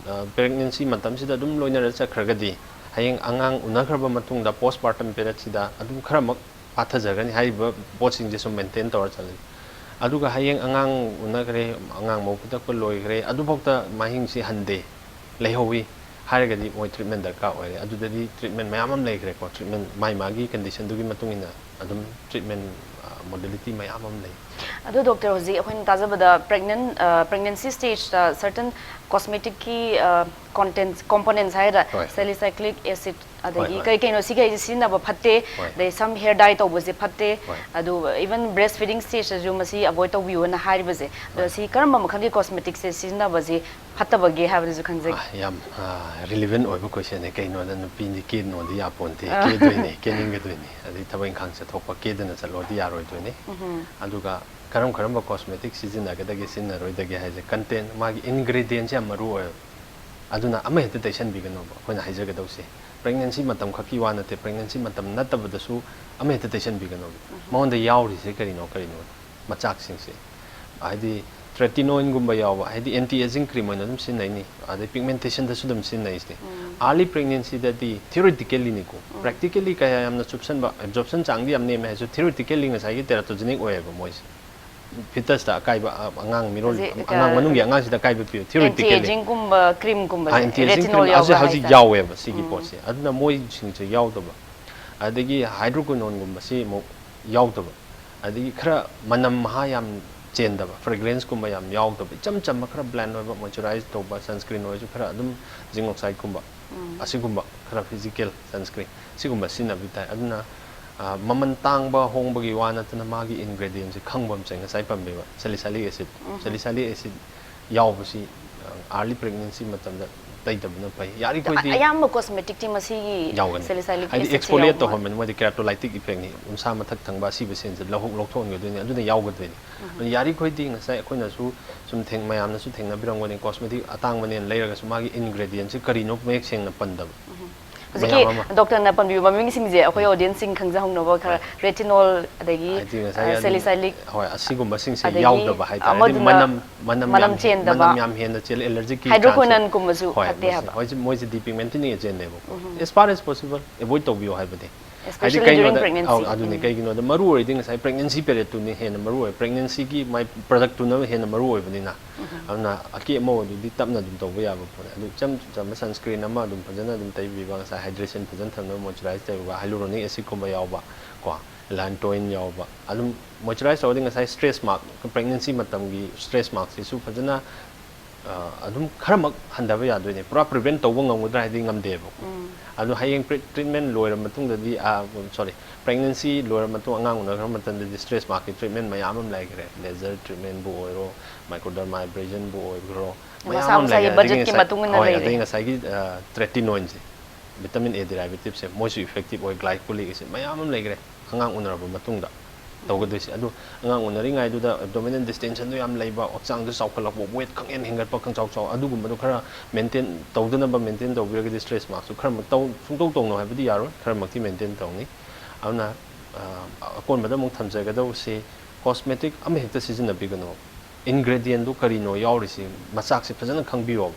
pregnancy ꯃꯇꯝꯁꯤꯗ ꯑꯗꯨꯝ ꯂꯣꯏꯅꯔ ꯆꯠꯈ꯭ꯔꯒꯗꯤ, ꯍꯌꯦꯡ ꯑꯉꯥꯡ ꯎꯅꯈ꯭ꯔꯕ ꯃꯇꯨꯡꯗ postpartum periodꯁꯤꯗ ꯑꯗꯨꯝ ꯈꯔꯃꯛ ꯄꯥꯊꯖꯒꯅꯤ꯫ ꯍꯥꯏꯔꯤꯕ ꯄꯣꯠꯁꯤꯡꯁꯦ ꯁꯨꯝ maintain ꯇꯧꯔ ꯆꯠꯂꯗꯤ꯫ ꯑꯗꯨꯒ ꯍꯌꯦꯡ ꯑꯉꯥꯡ ꯎꯅꯈ꯭ꯔꯦ, ꯑꯉꯥꯡ ꯃꯕꯨꯛ ꯄꯤꯊꯛꯄ ꯂꯣꯏꯈ꯭ꯔꯦ, ꯑꯗꯨꯐꯥꯎꯗ ꯃꯍꯤꯡꯁꯤ ꯍꯟꯗꯦ, ꯂꯩꯍꯧꯋꯤ ꯍꯥꯏꯔꯒꯗꯤ ꯃꯣꯏ treatment ꯗꯔꯀꯥꯔ ꯑꯣꯏꯔꯦ꯫ ꯑꯗꯨꯗꯗꯤ treatment ꯃꯌꯥꯝ ꯑꯃ ꯂꯩꯈ꯭ꯔꯦꯀꯣ, treatment ꯃꯥꯏ ꯃꯥꯒꯤ conditionꯗꯨꯒꯤ ꯃꯇꯨꯡ ꯏꯟꯅ ꯑꯗꯨꯝ treatment modality ꯃꯌꯥꯝ ꯑꯃ ꯂꯩ꯫ ꯑꯗꯣ doctor, ꯍꯧꯖꯤꯛ ꯑꯩꯈꯣꯏꯅ ꯇꯥꯖꯕꯗ pregnant pregnancy stageꯇ certain cosmeticꯀꯤ content components ꯍꯥꯏꯒꯗ꯭ꯔꯥ, ꯍꯣꯏ꯫ Salicylic acid ꯑꯗꯒꯤ ꯍꯣꯏ, ꯍꯣꯏ꯫ ꯀꯔꯤ ꯀꯩꯅꯣ, ꯁꯤꯈꯩꯁꯦ ꯁꯤꯖꯤꯟꯅꯕ ꯐꯠꯇꯦ, ꯍꯣꯏ꯫ ꯑꯗꯩ ꯁꯝ hair dye ꯇꯧꯕꯁꯦ ꯐꯠꯇꯦ, ꯍꯣꯏ꯫ ꯑꯗꯨ even breastfeeding stageꯇꯁꯨ ꯃꯁꯤ avoid ꯇꯧꯕꯤꯌꯨꯅ ꯍꯥꯏꯔꯤꯕꯁꯦ, ꯑꯗꯣ ꯍꯣꯏ꯫ ꯁꯤ ꯀꯔꯝꯕ ꯃꯈꯜꯒꯤ cosmeticꯁꯦ ꯁꯤꯖꯤꯟꯅꯕꯁꯦ ꯐꯠꯇꯕꯒꯦ ꯍꯥꯏꯕꯗꯨꯁꯨ ꯈꯪꯖꯒꯦ꯫ ꯑꯥ, ꯌꯥꯝ relevant ꯑꯣꯏꯕ questionꯅꯦ꯫ ꯀꯩꯅꯣꯗ, ꯅꯨꯄꯤꯗꯤ ꯀꯦꯅꯣꯗꯤ ꯌꯥꯄꯣꯟꯇꯦ, ꯀꯦꯗꯣꯏꯅꯦ, ꯀꯦꯅꯤꯡꯒꯗꯣꯏꯅꯦ꯫ ꯑꯗꯩ ꯊꯕꯛ ꯏꯪꯈꯥꯡ ꯆꯠꯊꯣꯛꯄ ꯀꯦꯗꯅ ꯆꯠꯂꯣꯗꯤ ꯌꯥꯔꯣꯏꯗꯣꯏꯅꯦ꯫ ꯑꯗꯨꯒ ꯀꯔꯝ ꯀꯔꯝꯕ cosmetic ꯁꯤꯖꯤꯟꯅꯒꯗꯒꯦ, ꯁꯤꯖꯤꯟꯅꯔꯣꯏꯗꯒꯦ ꯍꯥꯏꯁꯦ, content, ꯃꯥꯒꯤ ingredientꯁꯦ ꯌꯥꯝ ꯃꯔꯨ ꯑꯣꯏꯌꯦꯕ꯫ ꯑꯗꯨꯅ ꯑꯃ ꯍꯦꯛꯇ ꯇꯩꯁꯟꯕꯤꯒꯅꯣꯕ꯫ ꯑꯩꯈꯣꯏꯅ ꯍꯥꯏꯖꯒꯗꯧꯁꯦ, pregnancy ꯃꯇꯝ ꯈꯛꯀꯤ ꯋꯥ ꯅꯠꯇꯦ, pregnancy ꯃꯇꯝ ꯅꯠꯇꯕꯗꯁꯨ ꯑꯃ ꯍꯦꯛꯇ ꯇꯩꯁꯟꯕꯤꯒꯅꯣꯕ꯫ ꯃꯉꯣꯟꯗ ꯌꯥꯎꯔꯤꯁꯦ ꯀꯔꯤꯅꯣ, ꯀꯔꯤꯅꯣ, ꯃꯆꯥꯛꯁꯤꯡꯁꯦ, ꯍꯥꯏꯗꯤ tretinoinꯒꯨꯝꯕ ꯌꯥꯎꯕ, ꯍꯥꯏꯗꯤ anti aging cream ꯑꯣꯏꯅ ꯑꯗꯨꯝ ꯁꯤꯖꯤꯟꯅꯩꯅꯤ, ꯑꯗꯩ pigmentationꯗꯁꯨ ꯑꯗꯨꯝ ꯁꯤꯖꯤꯟꯅꯩꯁꯦ꯫ ꯑꯥꯔꯂꯤ ꯄ꯭ꯔꯦꯒꯅꯦꯟꯁꯤꯗꯗꯤ ꯊꯤꯑꯣꯔꯤꯇꯤꯀꯦꯜꯂꯤꯅꯤꯀꯣ, ꯄ꯭ꯔꯦꯛꯇꯤꯀꯦꯜꯂꯤ ꯀꯌꯥ ꯌꯥꯝꯅ ꯆꯨꯞꯁꯟꯕ, ꯑꯦꯕꯖꯣꯔꯞꯁꯟ ꯆꯥꯡꯗꯤ ꯌꯥꯝ ꯅꯦꯝꯃꯦ ꯍꯥꯏꯔꯁꯨ, ꯊꯤꯑꯣꯔꯤꯇꯤꯀꯦꯜꯂꯤ ꯉꯁꯥꯏꯒꯤ ꯇꯦꯔꯥꯇꯣꯖꯦꯅꯤꯛ ꯑꯣꯏꯌꯦꯕ ꯃꯣꯏꯁꯦ꯫ ꯐꯤꯇꯁꯇ ꯑꯀꯥꯏꯕ, ꯑ, ꯑꯉꯥꯡ ꯃꯤꯔꯣꯜ, ꯍꯧꯖꯤꯛ, ꯑꯉꯥꯡ ꯑ, ꯃꯅꯨꯡꯒꯤ ꯑꯉꯥꯡꯁꯤꯗ ꯑꯀꯥꯏꯕ ꯄꯤꯕ, ꯑꯦꯟꯇꯤ ꯊꯤꯑꯣꯔꯤꯇꯤꯀꯦꯜꯂꯤ꯫ ꯑꯦꯖꯤꯡꯒꯨꯝꯕ ꯀ꯭ꯔꯤꯝꯒꯨꯝꯕꯁꯦ ꯑꯦꯟꯇꯤ ꯑꯦꯖꯤꯡ ꯔꯦꯇꯤꯅꯣꯜ ꯀ꯭ꯔꯤꯝ ꯑꯁꯤ ꯌꯥꯎꯕ꯭ꯔꯥ ꯍꯧꯖꯤꯛ ꯍꯥꯏꯇꯥꯔꯦ? ꯌꯥꯎꯋꯦꯕ ꯁꯤꯒꯤ ꯄꯣꯠꯁꯦ꯫ ꯑꯗꯨꯅ ꯃꯣꯏꯁꯤꯡꯁꯦ ꯌꯥꯎꯗꯕ꯫ ꯑꯗꯒꯤ ꯍꯥꯏꯗ꯭ꯔꯣꯀ꯭ꯋꯤꯅꯣꯟꯒꯨꯝꯕꯁꯤ ꯑꯃꯨꯛ ꯌꯥꯎꯗꯕ꯫ ꯑꯗꯒꯤ ꯈꯔ ꯃꯅꯝ ꯃꯍꯥ ꯌꯥꯝ ꯆꯦꯟꯗꯕ, ꯐ꯭ꯔꯦꯒ꯭ꯔꯦꯟꯁꯀꯨꯝꯕ ꯌꯥꯝ ꯌꯥꯎꯗꯕ, ꯏꯆꯝ ꯆꯝꯕ ꯈꯔ ꯕ꯭ꯂꯦꯟ ꯑꯣꯏꯕ, ꯃꯣꯏꯆꯔꯥꯏꯖ ꯇꯧꯕ, ꯁꯟꯁꯀ꯭ꯔꯤꯟ ꯑꯣꯏꯔꯁꯨ ꯈꯔ ꯑꯗꯨꯝ ꯖꯤꯡ ꯑꯣꯛꯁꯥꯏꯗꯀꯨꯝꯕ, ꯑꯁꯤꯒꯨꯝꯕ ꯈꯔ ꯐꯤꯖꯤꯀꯦꯜ ꯁꯟꯁꯀ꯭ꯔꯤꯟ ꯁꯤꯒꯨꯝꯕ ꯁꯤꯖꯤꯟꯅꯕꯤ ꯇꯥꯏ꯫ ꯑꯗꯨꯅ, ꯑ, ꯃꯃꯜ ꯇꯥꯡꯕ ꯍꯣꯡꯕꯒꯤ ꯋꯥ ꯅꯠꯇꯅ ꯃꯥꯒꯤ ꯏꯟꯒ꯭ꯔꯦꯗꯤꯌꯦꯟꯁꯦ ꯈꯪꯕ ꯑꯃ ꯆꯪꯉꯦ꯫ ꯉꯁꯥꯏ ꯄꯟꯕꯤꯕ ꯁꯦꯂꯤꯁꯥꯏꯂꯤꯛ ꯑꯦꯁꯤꯗ, ꯁꯦꯂꯤꯁꯥꯏꯂꯤꯛ ꯑꯦꯁꯤꯗ ꯌꯥꯎꯕꯁꯤ, ꯑ, ꯑꯥꯔꯂꯤ ꯄ꯭ꯔꯦꯒꯅꯦꯟꯁꯤ ꯃꯇꯝꯗ ꯇꯩꯗꯕꯅ ꯐꯩ꯫ ꯌꯥꯔꯤꯈꯣꯏꯗꯤ ꯑꯌꯥꯝꯕ ꯀꯣꯁꯃꯦꯇꯤꯛꯇꯤ ꯃꯁꯤꯒꯤ ꯌꯥꯎꯒꯅꯤ꯫ ꯁꯦꯂꯤꯁꯥꯏꯂꯤꯛ ꯍꯥꯏꯗꯤ ꯑꯦꯁꯤꯗꯁꯦ ꯑꯦꯛꯁꯐꯣꯂꯤꯌꯦꯠ ꯌꯥꯎꯕ ꯇꯧꯍꯟꯕꯅꯤ, ꯃꯣꯏꯗꯤ ꯀꯦꯔꯥꯇꯣꯂꯥꯏꯇꯤꯛ ꯏꯐꯦꯛꯅꯤ, ꯎꯟꯁꯥ ꯃꯊꯛ ꯊꯪꯕ ꯑꯁꯤꯕꯁꯤꯡꯁꯦ ꯂꯧꯍꯧ-, ꯂꯧꯊꯣꯛꯍꯟꯒꯗꯣꯏꯅꯤ, ꯑꯗꯨꯅ ꯌꯥꯎꯒꯗꯣꯏꯅꯤ꯫ ꯑꯗꯨꯅ ꯌꯥꯔꯤꯈꯣꯏꯗꯤ ꯉꯁꯥꯏ ꯑꯩꯈꯣꯏꯅꯁꯨ ꯁꯨꯝ ꯊꯦꯡ-, ꯃꯌꯥꯝꯅꯁꯨ ꯊꯦꯡꯅꯕꯤꯔꯝꯒꯅꯤ, ꯀꯣꯁꯃꯦꯇꯤꯛ ꯑꯇꯥꯡꯕꯅꯦꯅ ꯂꯩꯔꯒꯁꯨ ꯃꯥꯒꯤ ꯏꯟꯒ꯭ꯔꯦꯗꯤꯌꯦꯟꯁꯤ ꯀꯔꯤꯅꯣ ꯃꯌꯦꯛ ꯁꯦꯡꯅ ꯄꯟꯗꯕ꯫ ꯍꯧꯖꯤꯛꯀꯤ ꯃꯌꯥꯝ ꯑꯃ꯫ ꯗꯣꯛꯇꯔꯅ ꯄꯟꯕꯤꯕ ꯃꯃꯤꯡꯁꯤꯡꯁꯦ ꯑꯩꯈꯣꯏ ꯑꯣꯗꯤꯌꯟꯁꯁꯤꯡ ꯈꯪꯖꯍꯧꯅꯕ ꯈꯔ, ꯔꯦꯇꯤꯅꯣꯜ, ꯑꯗꯒꯤ ꯍꯥꯏꯗꯤ ꯉꯁꯥꯏ ꯑ, ꯑꯗꯨꯝ, ꯁꯦꯂꯤꯁꯥꯏꯂꯤꯛ, ꯍꯣꯏ, ꯑꯁꯤꯒꯨꯝꯕꯁꯤꯡꯁꯦ ꯑꯗꯒꯤ ꯌꯥꯎꯗꯕ ꯍꯥꯏꯇꯥꯔꯦ꯫ ꯍꯥꯏꯗꯤ ꯑꯃꯗꯨꯅ ꯃꯅꯝ, ꯃꯅꯝ ꯃꯅꯝ ꯌꯥꯝ, ꯆꯦꯟꯗꯕ, ꯃꯅꯝ ꯌꯥꯝ ꯍꯦꯟꯅ ꯆꯦꯜꯂꯦ, ꯑꯦꯂꯔꯖꯤꯛꯀꯤ ꯍꯥꯏꯗ꯭ꯔꯣꯀ꯭ꯋꯤꯅꯣꯟ ꯆꯥꯟꯁ ꯀꯨꯝꯕꯁꯨ ꯍꯣꯏ, ꯐꯠꯇꯦ ꯃꯁꯤ-, ꯍꯥꯏꯕ? ꯍꯣꯏ, ꯁꯤ-, ꯃꯣꯏꯁꯦ ꯗꯤꯄꯤꯒꯃꯦꯟꯇꯤꯡ ꯑꯦꯖꯦꯟꯅꯦꯕꯀꯣ꯫ As far as possible, ꯑꯦꯚꯣꯏꯗ ꯇꯧꯕꯤꯌꯣ ꯍꯥꯏꯕꯗꯤ꯫ ꯍꯥꯏꯗꯤ Especially ꯀꯩꯒꯤꯅꯣꯗ, during pregnancy. ꯑꯧ, ꯑꯗꯨꯅꯤ, ꯀꯩꯒꯤꯅꯣꯗ ꯃꯔꯨ ꯑꯣꯏꯔꯤꯗꯤ ꯉꯁꯥꯏ ꯄ꯭ꯔꯦꯒꯅꯦꯟꯁꯤ ꯄꯦꯔꯦꯠꯇꯨꯅꯤ ꯍꯦꯟꯅ ꯃꯔꯨ ꯑꯣꯏ, ꯄ꯭ꯔꯦꯒꯅꯦꯟꯁꯤꯒꯤ ꯃꯥꯏ ꯄ꯭ꯔꯗꯛꯇꯨꯅ ꯍꯦꯟꯅ ꯃꯔꯨ ꯑꯣꯏꯕꯅꯤꯅ꯫ ꯑꯗꯨꯅ ꯑꯀꯦ ꯑꯃꯧ ꯑꯗꯨꯗꯤ ꯇꯞꯅ ꯑꯗꯨꯝ ꯇꯧꯕ ꯌꯥꯕ ꯄꯣꯠꯅꯤ꯫ ꯑꯗꯨ ꯏꯆꯝ ꯆꯝꯕ ꯁꯟꯁꯀ꯭ꯔꯤꯟ ꯑꯃ ꯑꯗꯨꯝ ꯐꯖꯅ ꯑꯗꯨꯝ ꯇꯩꯕꯤꯕ, ꯉꯁꯥꯏ ꯍꯥꯏꯗ꯭ꯔꯦꯁꯟ ꯐꯖꯅ ꯊꯝꯅꯕ ꯃꯣꯏꯆꯔꯥꯏꯖ ꯇꯧꯕ, ꯍꯥꯏꯂꯨꯔꯣꯅꯤꯛ ꯑꯦꯁꯤꯗꯀꯨꯝꯕ ꯌꯥꯎꯕ, ꯀꯣ, ꯂꯥꯟꯇꯣꯏꯟ ꯌꯥꯎꯕ꯫ ꯑꯗꯨꯝ ꯃꯣꯏꯆꯔꯥꯏꯖ ꯇꯧꯔꯗꯤ ꯉꯁꯥꯏ ꯁ꯭ꯇ꯭ꯔꯦꯁ ꯃꯥꯔꯛ, ꯄ꯭ꯔꯦꯒꯅꯦꯟꯁꯤ ꯃꯇꯝꯒꯤ ꯁ꯭ꯇ꯭ꯔꯦꯁ ꯃꯥꯔꯛꯁꯤꯁꯨ ꯐꯖꯅ, ꯑ, ꯑꯗꯨꯝ ꯈꯔꯃꯛ ꯍꯟꯊꯕ ꯌꯥꯗꯣꯏꯅꯦ꯫ ꯄꯨꯔꯥ ꯄ꯭ꯔꯤꯚꯦꯟ ꯇꯧꯕ ꯉꯝꯒꯗ꯭ꯔꯥ ꯍꯥꯏꯗꯤ ꯉꯝꯗꯦꯕꯀꯣ꯫ ꯑꯗꯣ ꯍꯌꯦꯡ ꯄ꯭ꯔꯤ-, ꯇ꯭ꯔꯤꯠꯃꯦꯟ ꯂꯣꯏꯔ ꯃꯇꯨꯡꯗꯗꯤ, ꯑ, ꯁꯣꯔꯤ, ꯄ꯭ꯔꯦꯒꯅꯦꯟꯁꯤ ꯂꯣꯏꯔ ꯃꯇꯨꯡ ꯑꯉꯥꯡ ꯎꯅꯈ꯭ꯔ ꯃꯇꯝꯗꯗꯤ ꯁ꯭ꯇ꯭ꯔꯦꯁ ꯃꯥꯔꯛꯀꯤ ꯇ꯭ꯔꯤꯠꯃꯦꯟ ꯃꯌꯥꯝ ꯑꯃ ꯂꯩꯈ꯭ꯔꯦ꯫ ꯂꯦꯖꯔ ꯇ꯭ꯔꯤꯠꯃꯦꯟꯕꯨ ꯑꯣꯏꯔꯣ, ꯃꯥꯏꯀ꯭ꯔꯣꯗꯔꯃꯥꯏꯕ꯭ꯔꯦꯖꯟꯕꯨ ꯑꯣꯏꯈ꯭ꯔꯣ, ꯃꯌꯥꯝ ꯃꯁꯥ ꯑꯃ ꯃꯁꯥꯒꯤ ꯂꯩꯈ꯭ꯔꯦ꯫ ꯑꯗꯒꯤ ꯕꯖꯦꯠꯀꯤ ꯉꯁꯥꯏ-, ꯃꯇꯨꯡ ꯏꯟꯅ ꯍꯣꯏ, ꯂꯩꯔꯦ꯫ ꯑꯗꯒꯤ ꯉꯁꯥꯏꯒꯤ, ꯑ, ꯇ꯭ꯔꯦꯇꯤꯅꯣꯏꯟꯁꯦ, ꯚꯤꯇꯥꯃꯤꯟ ꯑꯦ ꯗꯦꯔꯥꯏꯚꯦꯇꯤꯚꯁꯦ, ꯃꯣꯏꯁꯨ ꯏꯐꯦꯛꯇꯤꯚ ꯑꯣꯏ꯫ ꯒ꯭ꯂꯥꯏꯀꯣꯂꯤꯛ ꯑꯦꯁꯤꯗ ꯃꯌꯥꯝ ꯑꯃ ꯂꯩꯈ꯭ꯔꯦ ꯑꯉꯥꯡ ꯎꯅꯔꯕ ꯃꯇꯨꯡꯗ ꯇꯧꯒꯗꯣꯏꯁꯦ꯫ ꯑꯗꯨ ꯑꯉꯥꯡ ꯎꯅꯔꯤꯉꯩꯗꯨꯗ ꯑꯦꯕꯗꯣꯃꯤꯅꯦꯜ ꯗꯤꯁꯇꯦꯟꯁꯟꯗꯣ ꯌꯥꯝ ꯂꯩꯕ, ꯍꯛꯆꯥꯡꯗ ꯆꯥꯎꯈꯠꯂꯛꯄ, ꯋꯦꯠ ꯈꯪꯍꯦꯟ ꯍꯦꯟꯒꯠꯄ, ꯈꯪꯆꯥꯎ ꯆꯥꯎ, ꯑꯗꯨꯒꯨꯝꯕꯗꯣ ꯈꯔ ꯃꯦꯟꯇꯦꯟ ꯇꯧꯗꯅꯕ, ꯃꯦꯟꯇꯦꯟ ꯇꯧꯕꯤꯔꯒꯗꯤ ꯁ꯭ꯇ꯭ꯔꯦꯁ ꯃꯥꯔꯛꯁꯨ ꯈꯔꯃꯛ ꯇꯧ-, ꯁꯨꯡꯇꯧ ꯇꯧꯅꯣ ꯍꯥꯏꯕꯗꯤ ꯌꯥꯔꯣꯏ, ꯈꯔꯃꯛꯇꯤ ꯃꯦꯟꯇꯦꯟ ꯇꯧꯅꯤ꯫ ꯑꯗꯨꯅ, ꯑ, ꯑꯀꯣꯟꯕꯗ ꯑꯃꯨꯛ ꯊꯝꯖꯒꯗꯧꯕꯁꯤ, ꯀꯣꯁꯃꯦꯇꯤꯛ ꯑꯃꯍꯦꯛꯇ ꯁꯤꯖꯤꯟꯅꯕꯤꯒꯅꯣ꯫ ꯏꯟꯒ꯭ꯔꯦꯗꯤꯌꯦꯟꯗꯨ ꯀꯔꯤꯅꯣ ꯌꯥꯎꯔꯤꯁꯤ, ꯃꯆꯥꯛꯁꯤ ꯐꯖꯅ ꯈꯪꯕꯤꯌꯣꯕ꯫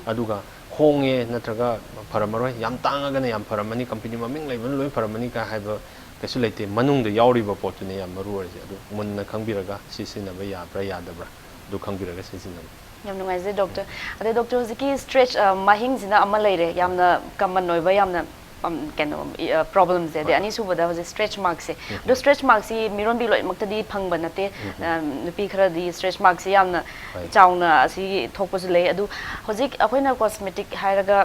ꯑꯗꯨꯒ ꯍꯣꯡꯉꯦ ꯅꯠꯇ꯭ꯔꯒ ꯐꯔꯝꯃꯔꯣꯏ, ꯌꯥꯝ ꯇꯥꯡꯉꯒꯅ ꯌꯥꯝ ꯐꯔꯝꯃꯅꯤ, ꯀꯝꯄꯅꯤ ꯃꯃꯤꯡ ꯂꯩꯕꯅ ꯂꯣꯏ ꯐꯔꯝꯃꯅꯤ ꯀꯥꯏ ꯍꯥꯏꯕ ꯀꯩꯁꯨ ꯂꯩꯇꯦ꯫ ꯃꯅꯨꯡꯗ ꯌꯥꯎꯔꯤꯕ ꯄꯣꯠꯇꯨꯅꯦ ꯌꯥꯝ ꯃꯔꯨ ꯑꯣꯏꯔꯤꯁꯦ꯫ ꯑꯗꯨ ꯃꯨꯟꯅ ꯈꯪꯕꯤꯔꯒ ꯁꯤ ꯁꯤꯖꯤꯟꯅꯕ ꯌꯥꯕ꯭ꯔꯥ ꯌꯥꯗꯕ꯭ꯔꯥ ꯑꯗꯨ ꯈꯪꯕꯤꯔꯒ ꯁꯤꯖꯤꯟꯅꯕ꯫ ꯌꯥꯝ ꯅꯨꯡꯉꯥꯏꯖꯩ ꯗꯣꯛꯇꯔ꯫ ꯑꯗꯩ ꯗꯣꯛꯇꯔ, ꯍꯧꯖꯤꯛꯀꯤ ꯁ꯭ꯇ꯭ꯔꯦꯁ ꯃꯥꯏꯍꯤꯡꯁꯤꯅ ꯑꯃ ꯂꯩꯔꯦ, ꯌꯥꯝꯅ ꯀꯃꯟ ꯑꯣꯏꯕ, ꯌꯥꯝꯅ ꯎꯝ, ꯀꯩꯅꯣ ꯄ꯭ꯔꯣꯕ꯭ꯂꯦꯝꯁꯦ꯫ ꯑꯗꯩ ꯍꯣꯏ꯫ ꯑꯅꯤꯁꯨꯕꯗ ꯍꯧꯖꯤꯛ ꯁ꯭ꯇ꯭ꯔꯦꯁ ꯃꯥꯔꯛꯁꯦ꯫ ꯑꯗꯣ ꯁ꯭ꯇ꯭ꯔꯦꯁ ꯃꯥꯔꯛꯁꯤ ꯃꯤꯔꯣꯟꯕꯤ ꯂꯣꯏꯅꯃꯛꯇꯗꯤ ꯐꯪꯕ ꯅꯠꯇꯦ꯫ ꯎꯝ꯫ ꯑꯝ, ꯅꯨꯄꯤ ꯈꯔꯗꯤ ꯁ꯭ꯇ꯭ꯔꯦꯁ ꯃꯥꯔꯛꯁꯤ ꯌꯥꯝꯅ ꯍꯣꯏ꯫ ꯆꯥꯎꯅ ꯑꯁꯤꯒꯤ ꯊꯣꯛꯄꯁꯨ ꯂꯩ꯫ ꯑꯗꯨ ꯍꯧꯖꯤꯛ ꯑꯩꯈꯣꯏꯅ ꯀꯣꯁꯃꯦꯇꯤꯛ ꯍꯥꯏꯔꯒ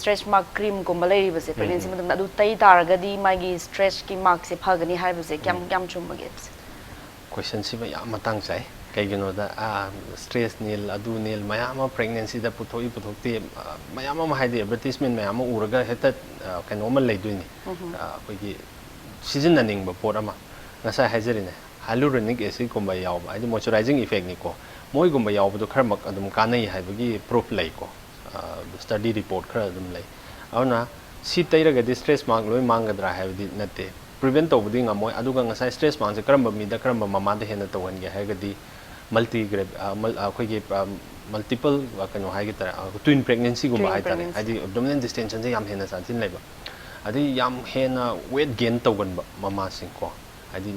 ꯁ꯭ꯇ꯭ꯔꯦꯁ ꯃꯥꯔꯛ ꯀ꯭ꯔꯤꯝꯒꯨꯝꯕ ꯂꯩꯔꯤꯕꯁꯦ, ꯎꯝ, ꯄ꯭ꯔꯦꯒꯅꯦꯟꯁꯤ ꯎꯝ꯫ ꯃꯇꯝꯗ ꯑꯗꯨ ꯇꯩ ꯇꯥꯔꯒꯗꯤ ꯃꯥꯒꯤ ꯁ꯭ꯇ꯭ꯔꯦꯁꯀꯤ ꯃꯥꯔꯛꯁꯦ ꯐꯒꯅꯤ ꯍꯥꯏꯕꯁꯦ ꯀꯌꯥꯝ ꯎꯝ꯫ ꯀꯌꯥꯝ ꯆꯨꯝꯕꯒꯦ? ꯀꯣꯏꯁꯟꯁꯤꯃ ꯌꯥꯝ ꯃꯇꯥꯡ ꯆꯥꯏ꯫ ꯀꯩꯒꯤꯅꯣꯗ, ꯁ꯭ꯇ꯭ꯔꯦꯁ ꯅꯤꯜ, ꯑꯗꯨ ꯅꯤꯜ, ꯃꯌꯥꯝ ꯑꯃ ꯄ꯭ꯔꯦꯒꯅꯦꯟꯁꯤꯗ ꯄꯨꯊꯣꯛꯏ ꯄꯨꯊꯣꯛꯇꯦ, ꯑ, ꯃꯌꯥꯝ ꯑꯃ, ꯍꯥꯏꯗꯤ ꯑꯦꯗꯚꯔꯇꯤꯁꯃꯦꯟ ꯃꯌꯥꯝ ꯑꯃ ꯎꯔꯒ ꯍꯦꯛꯇ, ꯑ, ꯀꯩꯅꯣ ꯑꯃ ꯂꯩꯗꯣꯏꯅꯤ꯫ ꯑ, ꯑꯩꯈꯣꯏꯒꯤ ꯁꯤꯖꯤꯟꯅꯅꯤꯡꯕ ꯄꯣꯠ ꯑꯃ, ꯉꯁꯥꯏ ꯍꯥꯏꯖꯔꯤꯅꯦ, ꯍꯥꯏꯂꯨꯔꯣꯅꯤꯛ ꯑꯦꯁꯤꯠꯀꯨꯝꯕ ꯌꯥꯎꯕ, ꯍꯥꯏꯗꯤ ꯃꯣꯏꯆꯔꯥꯏꯖꯤꯡ ꯏꯐꯦꯛꯅꯤꯀꯣ, ꯃꯣꯏꯒꯨꯝꯕ ꯌꯥꯎꯕꯗꯣ ꯈꯔꯃꯛ ꯑꯗꯨꯝ ꯀꯥꯟꯅꯩ ꯍꯥꯏꯕꯒꯤ ꯄ꯭ꯔꯨꯐ ꯂꯩꯀꯣ꯫ ꯁ꯭ꯇꯗꯤ ꯔꯤꯄꯣꯔꯠ ꯈꯔ ꯑꯗꯨꯝ ꯂꯩ꯫ ꯑꯗꯨꯅ ꯁꯤ ꯇꯩꯔꯒꯗꯤ ꯁ꯭ꯇ꯭ꯔꯦꯁ ꯃꯥꯔꯛ ꯂꯣꯏ ꯃꯥꯡꯒꯗ꯭ꯔꯥ ꯍꯥꯏꯕꯗꯤ ꯅꯠꯇꯦ, ꯄ꯭ꯔꯤꯚꯦꯟ ꯇꯧꯕꯗꯤ ꯉꯝꯃꯣꯏ꯫ ꯑꯗꯨꯒ ꯉꯁꯥꯏ ꯁ꯭ꯇ꯭ꯔꯦꯁ ꯃꯥꯔꯛꯁꯦ ꯀꯔꯝꯕ ꯃꯤꯗ, ꯀꯔꯝꯕ ꯃꯃꯥꯗ ꯍꯦꯟꯅ ꯇꯧꯍꯟꯒꯦ ꯍꯥꯏꯔꯒꯗꯤ ꯃꯜꯇꯤ ꯒ꯭ꯔꯦꯞ, ꯑꯩꯈꯣꯏꯒꯤ ꯃꯜꯇꯤꯄꯜ, ꯀꯩꯅꯣ ꯍꯥꯏꯒꯗ꯭ꯔꯥ, ꯇ꯭ꯋꯤꯟ ꯄ꯭ꯔꯦꯒꯅꯦꯟꯁꯤꯒꯨꯝꯕ Twin ꯍꯥꯏꯇꯥꯔꯦ꯫ pregnancy. ꯍꯥꯏꯗꯤ ꯑꯦꯕꯗꯣꯃꯤꯅꯦꯜ ꯗꯤꯁꯇꯦꯟꯁꯟꯁꯦ ꯌꯥꯝ ꯍꯦꯟꯅ ꯆꯥꯟꯁꯤꯟ ꯂꯩꯕ, ꯑꯗꯩ ꯌꯥꯝ ꯍꯦꯟꯅ ꯋꯦꯠ ꯒꯦꯟ ꯇꯧꯒꯟꯕ ꯃꯃꯥꯁꯤꯡꯀꯣ, ꯍꯥꯏꯗꯤ,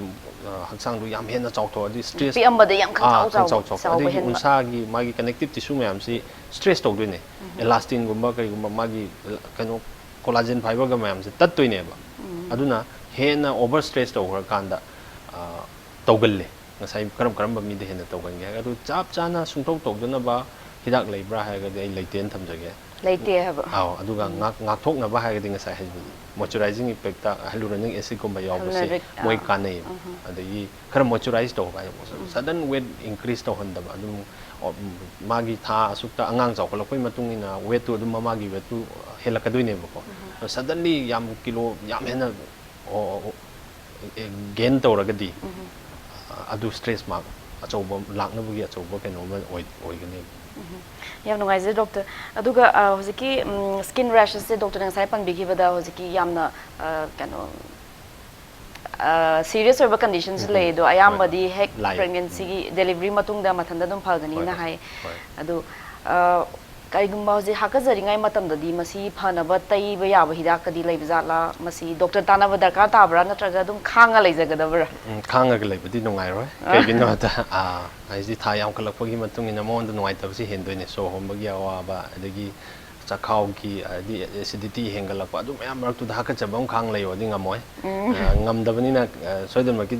ꯑ, ꯍꯛꯆꯥꯡꯗꯣ ꯌꯥꯝ ꯍꯦꯟꯅ ꯆꯥꯎꯊꯣꯛꯑꯗꯤ ꯁ꯭ꯇ꯭ꯔꯦꯁ, ꯄꯤꯛꯑꯝꯕꯗ ꯌꯥꯝ ꯈꯪꯆꯥꯎ ꯑꯥ, ꯈꯪꯆꯥꯎ ꯆꯥꯎꯕ, ꯆꯥꯎꯊꯣꯛ, ꯆꯥꯎꯕ ꯑꯗꯒꯤ ꯍꯦꯟꯕ꯫ ꯎꯟꯁꯥꯒꯤ ꯃꯥꯒꯤ ꯀꯅꯦꯛꯇꯤꯞ ꯇꯤꯁꯨ ꯃꯌꯥꯝꯁꯤ ꯁ꯭ꯇ꯭ꯔꯦꯁ ꯇꯧꯗꯣꯏꯅꯦ꯫ ꯑꯦꯂꯥꯁꯇꯤꯟꯒꯨꯝꯕ ꯀꯩꯒꯨꯝꯕ ꯃꯥꯒꯤ, ꯑ, ꯀꯩꯅꯣ, ꯀꯣꯂꯥꯖꯦꯟ ꯐꯥꯏꯕꯔꯒ ꯃꯌꯥꯝꯁꯦ ꯇꯠꯇꯣꯏꯅꯦꯕ꯫ ꯑꯗꯨꯅ ꯍꯦꯟꯅ ꯑꯣꯚꯔ ꯁ꯭ꯇ꯭ꯔꯦꯁ ꯇꯧꯈ꯭ꯔꯀꯥꯟꯗ, ꯑ, ꯇꯧꯒꯜꯂꯦ꯫ ꯉꯁꯥꯏ ꯀꯔꯝ ꯀꯔꯝꯕ ꯃꯤꯗ ꯍꯦꯟꯅ ꯇꯧꯒꯟꯒꯦ ꯍꯥꯏꯔꯒ, ꯑꯗꯨ ꯆꯞ ꯆꯥꯅ ꯁꯨꯡꯇꯧ ꯇꯧꯗꯅꯕ ꯍꯤꯗꯥꯛ ꯂꯩꯕ꯭ꯔꯥ ꯍꯥꯏꯔꯒꯗꯤ ꯑꯩ ꯂꯩꯇꯦꯅ ꯊꯝꯖꯒꯦ꯫ ꯂꯩꯇꯦ ꯍꯥꯏꯕ꯫ ꯑꯥꯎ, ꯑꯗꯨꯒ ꯉꯥꯛ-, ꯉꯥꯛꯊꯣꯛꯅꯕ ꯍꯥꯏꯔꯒꯗꯤ ꯉꯁꯥꯏ ꯍꯥꯏꯕꯗꯤ ꯃꯣꯏꯆꯔꯥꯏꯖꯤꯡ ꯏꯐꯦꯛꯇ ꯍꯥꯏꯂꯨꯔꯣꯅꯤꯛ ꯑꯦꯁꯤꯠꯀꯨꯝꯕ ꯌꯥꯎꯕꯁꯦ Hyaluronic, ꯃꯣꯏ ꯑꯥ꯫ ꯀꯥꯟꯅꯩꯌꯦꯕ꯫ ꯑꯗꯒꯤ ꯈꯔ ꯃꯣꯏꯆꯔꯥꯏꯁ ꯇꯧꯕ ꯍꯥꯏ, ꯁꯗꯟ ꯋꯦꯠ ꯏꯟꯀ꯭ꯔꯤꯁ ꯇꯧꯍꯟꯗꯕ꯫ ꯑꯗꯨꯝ, ꯑꯣ, ꯎꯝ, ꯃꯥꯒꯤ ꯊꯥ ꯑꯁꯨꯛꯇ ꯑꯉꯥꯡ ꯆꯥꯎꯈꯠꯂꯛꯄꯒꯤ ꯃꯇꯨꯡ ꯏꯟꯅ ꯋꯦꯠꯇꯨ ꯑꯗꯨꯝ ꯃꯃꯥꯒꯤ ꯋꯦꯠꯇꯨ ꯍꯦꯜꯂꯛꯀꯗꯣꯏꯅꯦꯕꯀꯣ꯫ ꯑꯗꯣ ꯁꯗꯟꯂꯤ ꯌꯥꯝ ꯀꯤꯂꯣ ꯌꯥꯝ ꯍꯦꯟꯅ, ꯑꯣ, ꯑꯣ, ꯑꯣ, ꯒꯦꯟ ꯇꯧꯔꯒꯗꯤ, ꯑ, ꯑꯗꯨ ꯁ꯭ꯇ꯭ꯔꯦꯁ ꯃꯥꯔꯛ ꯑꯆꯧꯕ ꯂꯥꯛꯅꯕꯒꯤ ꯑꯆꯧꯕ ꯀꯩꯅꯣ ꯑꯃ ꯑꯣꯏ-, ꯑꯣꯏꯒꯅꯦꯕ꯫ ꯌꯥꯝ ꯅꯨꯡꯉꯥꯏꯖꯩ ꯗꯣꯛꯇꯔ꯫ ꯑꯗꯨꯒ, ꯑ, ꯍꯧꯖꯤꯛꯀꯤ, ꯎꯝ, ꯁ꯭ꯀꯤꯟ ꯔꯦꯁꯦꯁꯁꯦ ꯗꯣꯛꯇꯔꯅ ꯉꯁꯥꯏ ꯄꯟꯕꯤꯈꯤꯕꯗ ꯍꯧꯖꯤꯛꯀꯤ ꯌꯥꯝꯅ, ꯑ, ꯀꯩꯅꯣ, ꯑ, ꯁꯤꯔꯤꯌꯁ ꯑꯣꯏꯕ ꯀꯟꯗꯤꯁꯟꯁꯨ ꯎꯝ, ꯎꯝ꯫ ꯂꯩ, ꯑꯗꯣ ꯍꯣꯏ, ꯑꯌꯥꯝꯕꯗꯤ ꯍꯣꯏ꯫ ꯍꯦꯛ ꯂꯥꯛꯑꯦ꯫ ꯄ꯭ꯔꯦꯒꯅꯦꯟꯁꯤꯒꯤ ꯗꯦꯂꯤꯚꯔꯤ ꯃꯇꯨꯡꯗ ꯃꯊꯟꯇ ꯑꯗꯨꯝ ꯐꯒꯅꯤꯅ ꯍꯣꯏ, ꯍꯥꯏ꯫ ꯍꯣꯏ꯫ ꯑꯗꯨ, ꯑ, ꯀꯔꯤꯒꯨꯝꯕ ꯍꯧꯖꯤꯛ ꯍꯥꯀꯠꯆꯔꯤꯉꯩ ꯃꯇꯝꯗꯗꯤ ꯃꯁꯤ ꯐꯅꯕ ꯇꯩꯕ ꯌꯥꯕ ꯍꯤꯗꯥꯛꯀꯗꯤ ꯂꯩꯕ ꯖꯥꯠꯂꯥ? ꯃꯁꯤ ꯗꯣꯛꯇꯔ ꯇꯥꯟꯅꯕ ꯗꯔꯀꯥꯔ ꯇꯥꯕ꯭ꯔꯥ, ꯅꯠꯇ꯭ꯔꯒ ꯑꯗꯨꯝ ꯈꯥꯡꯉ ꯂꯩꯖꯒꯗꯕ꯭ꯔꯥ? ꯎꯝ, ꯈꯥꯡꯉꯒ ꯂꯩꯕꯗꯤ ꯅꯨꯡꯉꯥꯏꯔꯣꯏ꯫ ꯀꯩꯒꯤꯅꯣ ꯍꯥꯏꯗ, ꯑꯥ, ꯍꯥꯏꯗꯤ ꯊꯥ ꯌꯥꯝꯈꯠꯂꯛꯄꯒꯤ ꯃꯇꯨꯡ ꯏꯟꯅ ꯃꯉꯣꯟꯗ ꯅꯨꯡꯉꯥꯏꯇꯕꯁꯤ ꯍꯦꯟꯗꯣꯏꯅꯦ꯫ ꯁꯣꯔ ꯍꯣꯟꯕꯒꯤ ꯑꯋꯥꯕ, ꯑꯗꯒꯤ ꯆꯥꯛꯈꯥꯎꯒꯤ, ꯍꯥꯏꯗꯤ ꯑꯦꯁꯤꯗꯤꯇꯤ ꯍꯦꯟꯒꯠꯂꯛꯄ, ꯑꯗꯨ ꯃꯌꯥꯝ ꯃꯔꯛꯇꯨꯗ ꯍꯥꯀꯠꯆꯕ ꯑꯃ ꯈꯥꯡ ꯂꯩꯌꯣꯗꯤ ꯉꯝꯃꯣꯏ꯫ ꯑꯥ, ꯉꯝꯗꯕꯅꯤꯅ, ꯑꯥ, ꯁꯣꯏꯗꯅꯃꯛꯀꯤ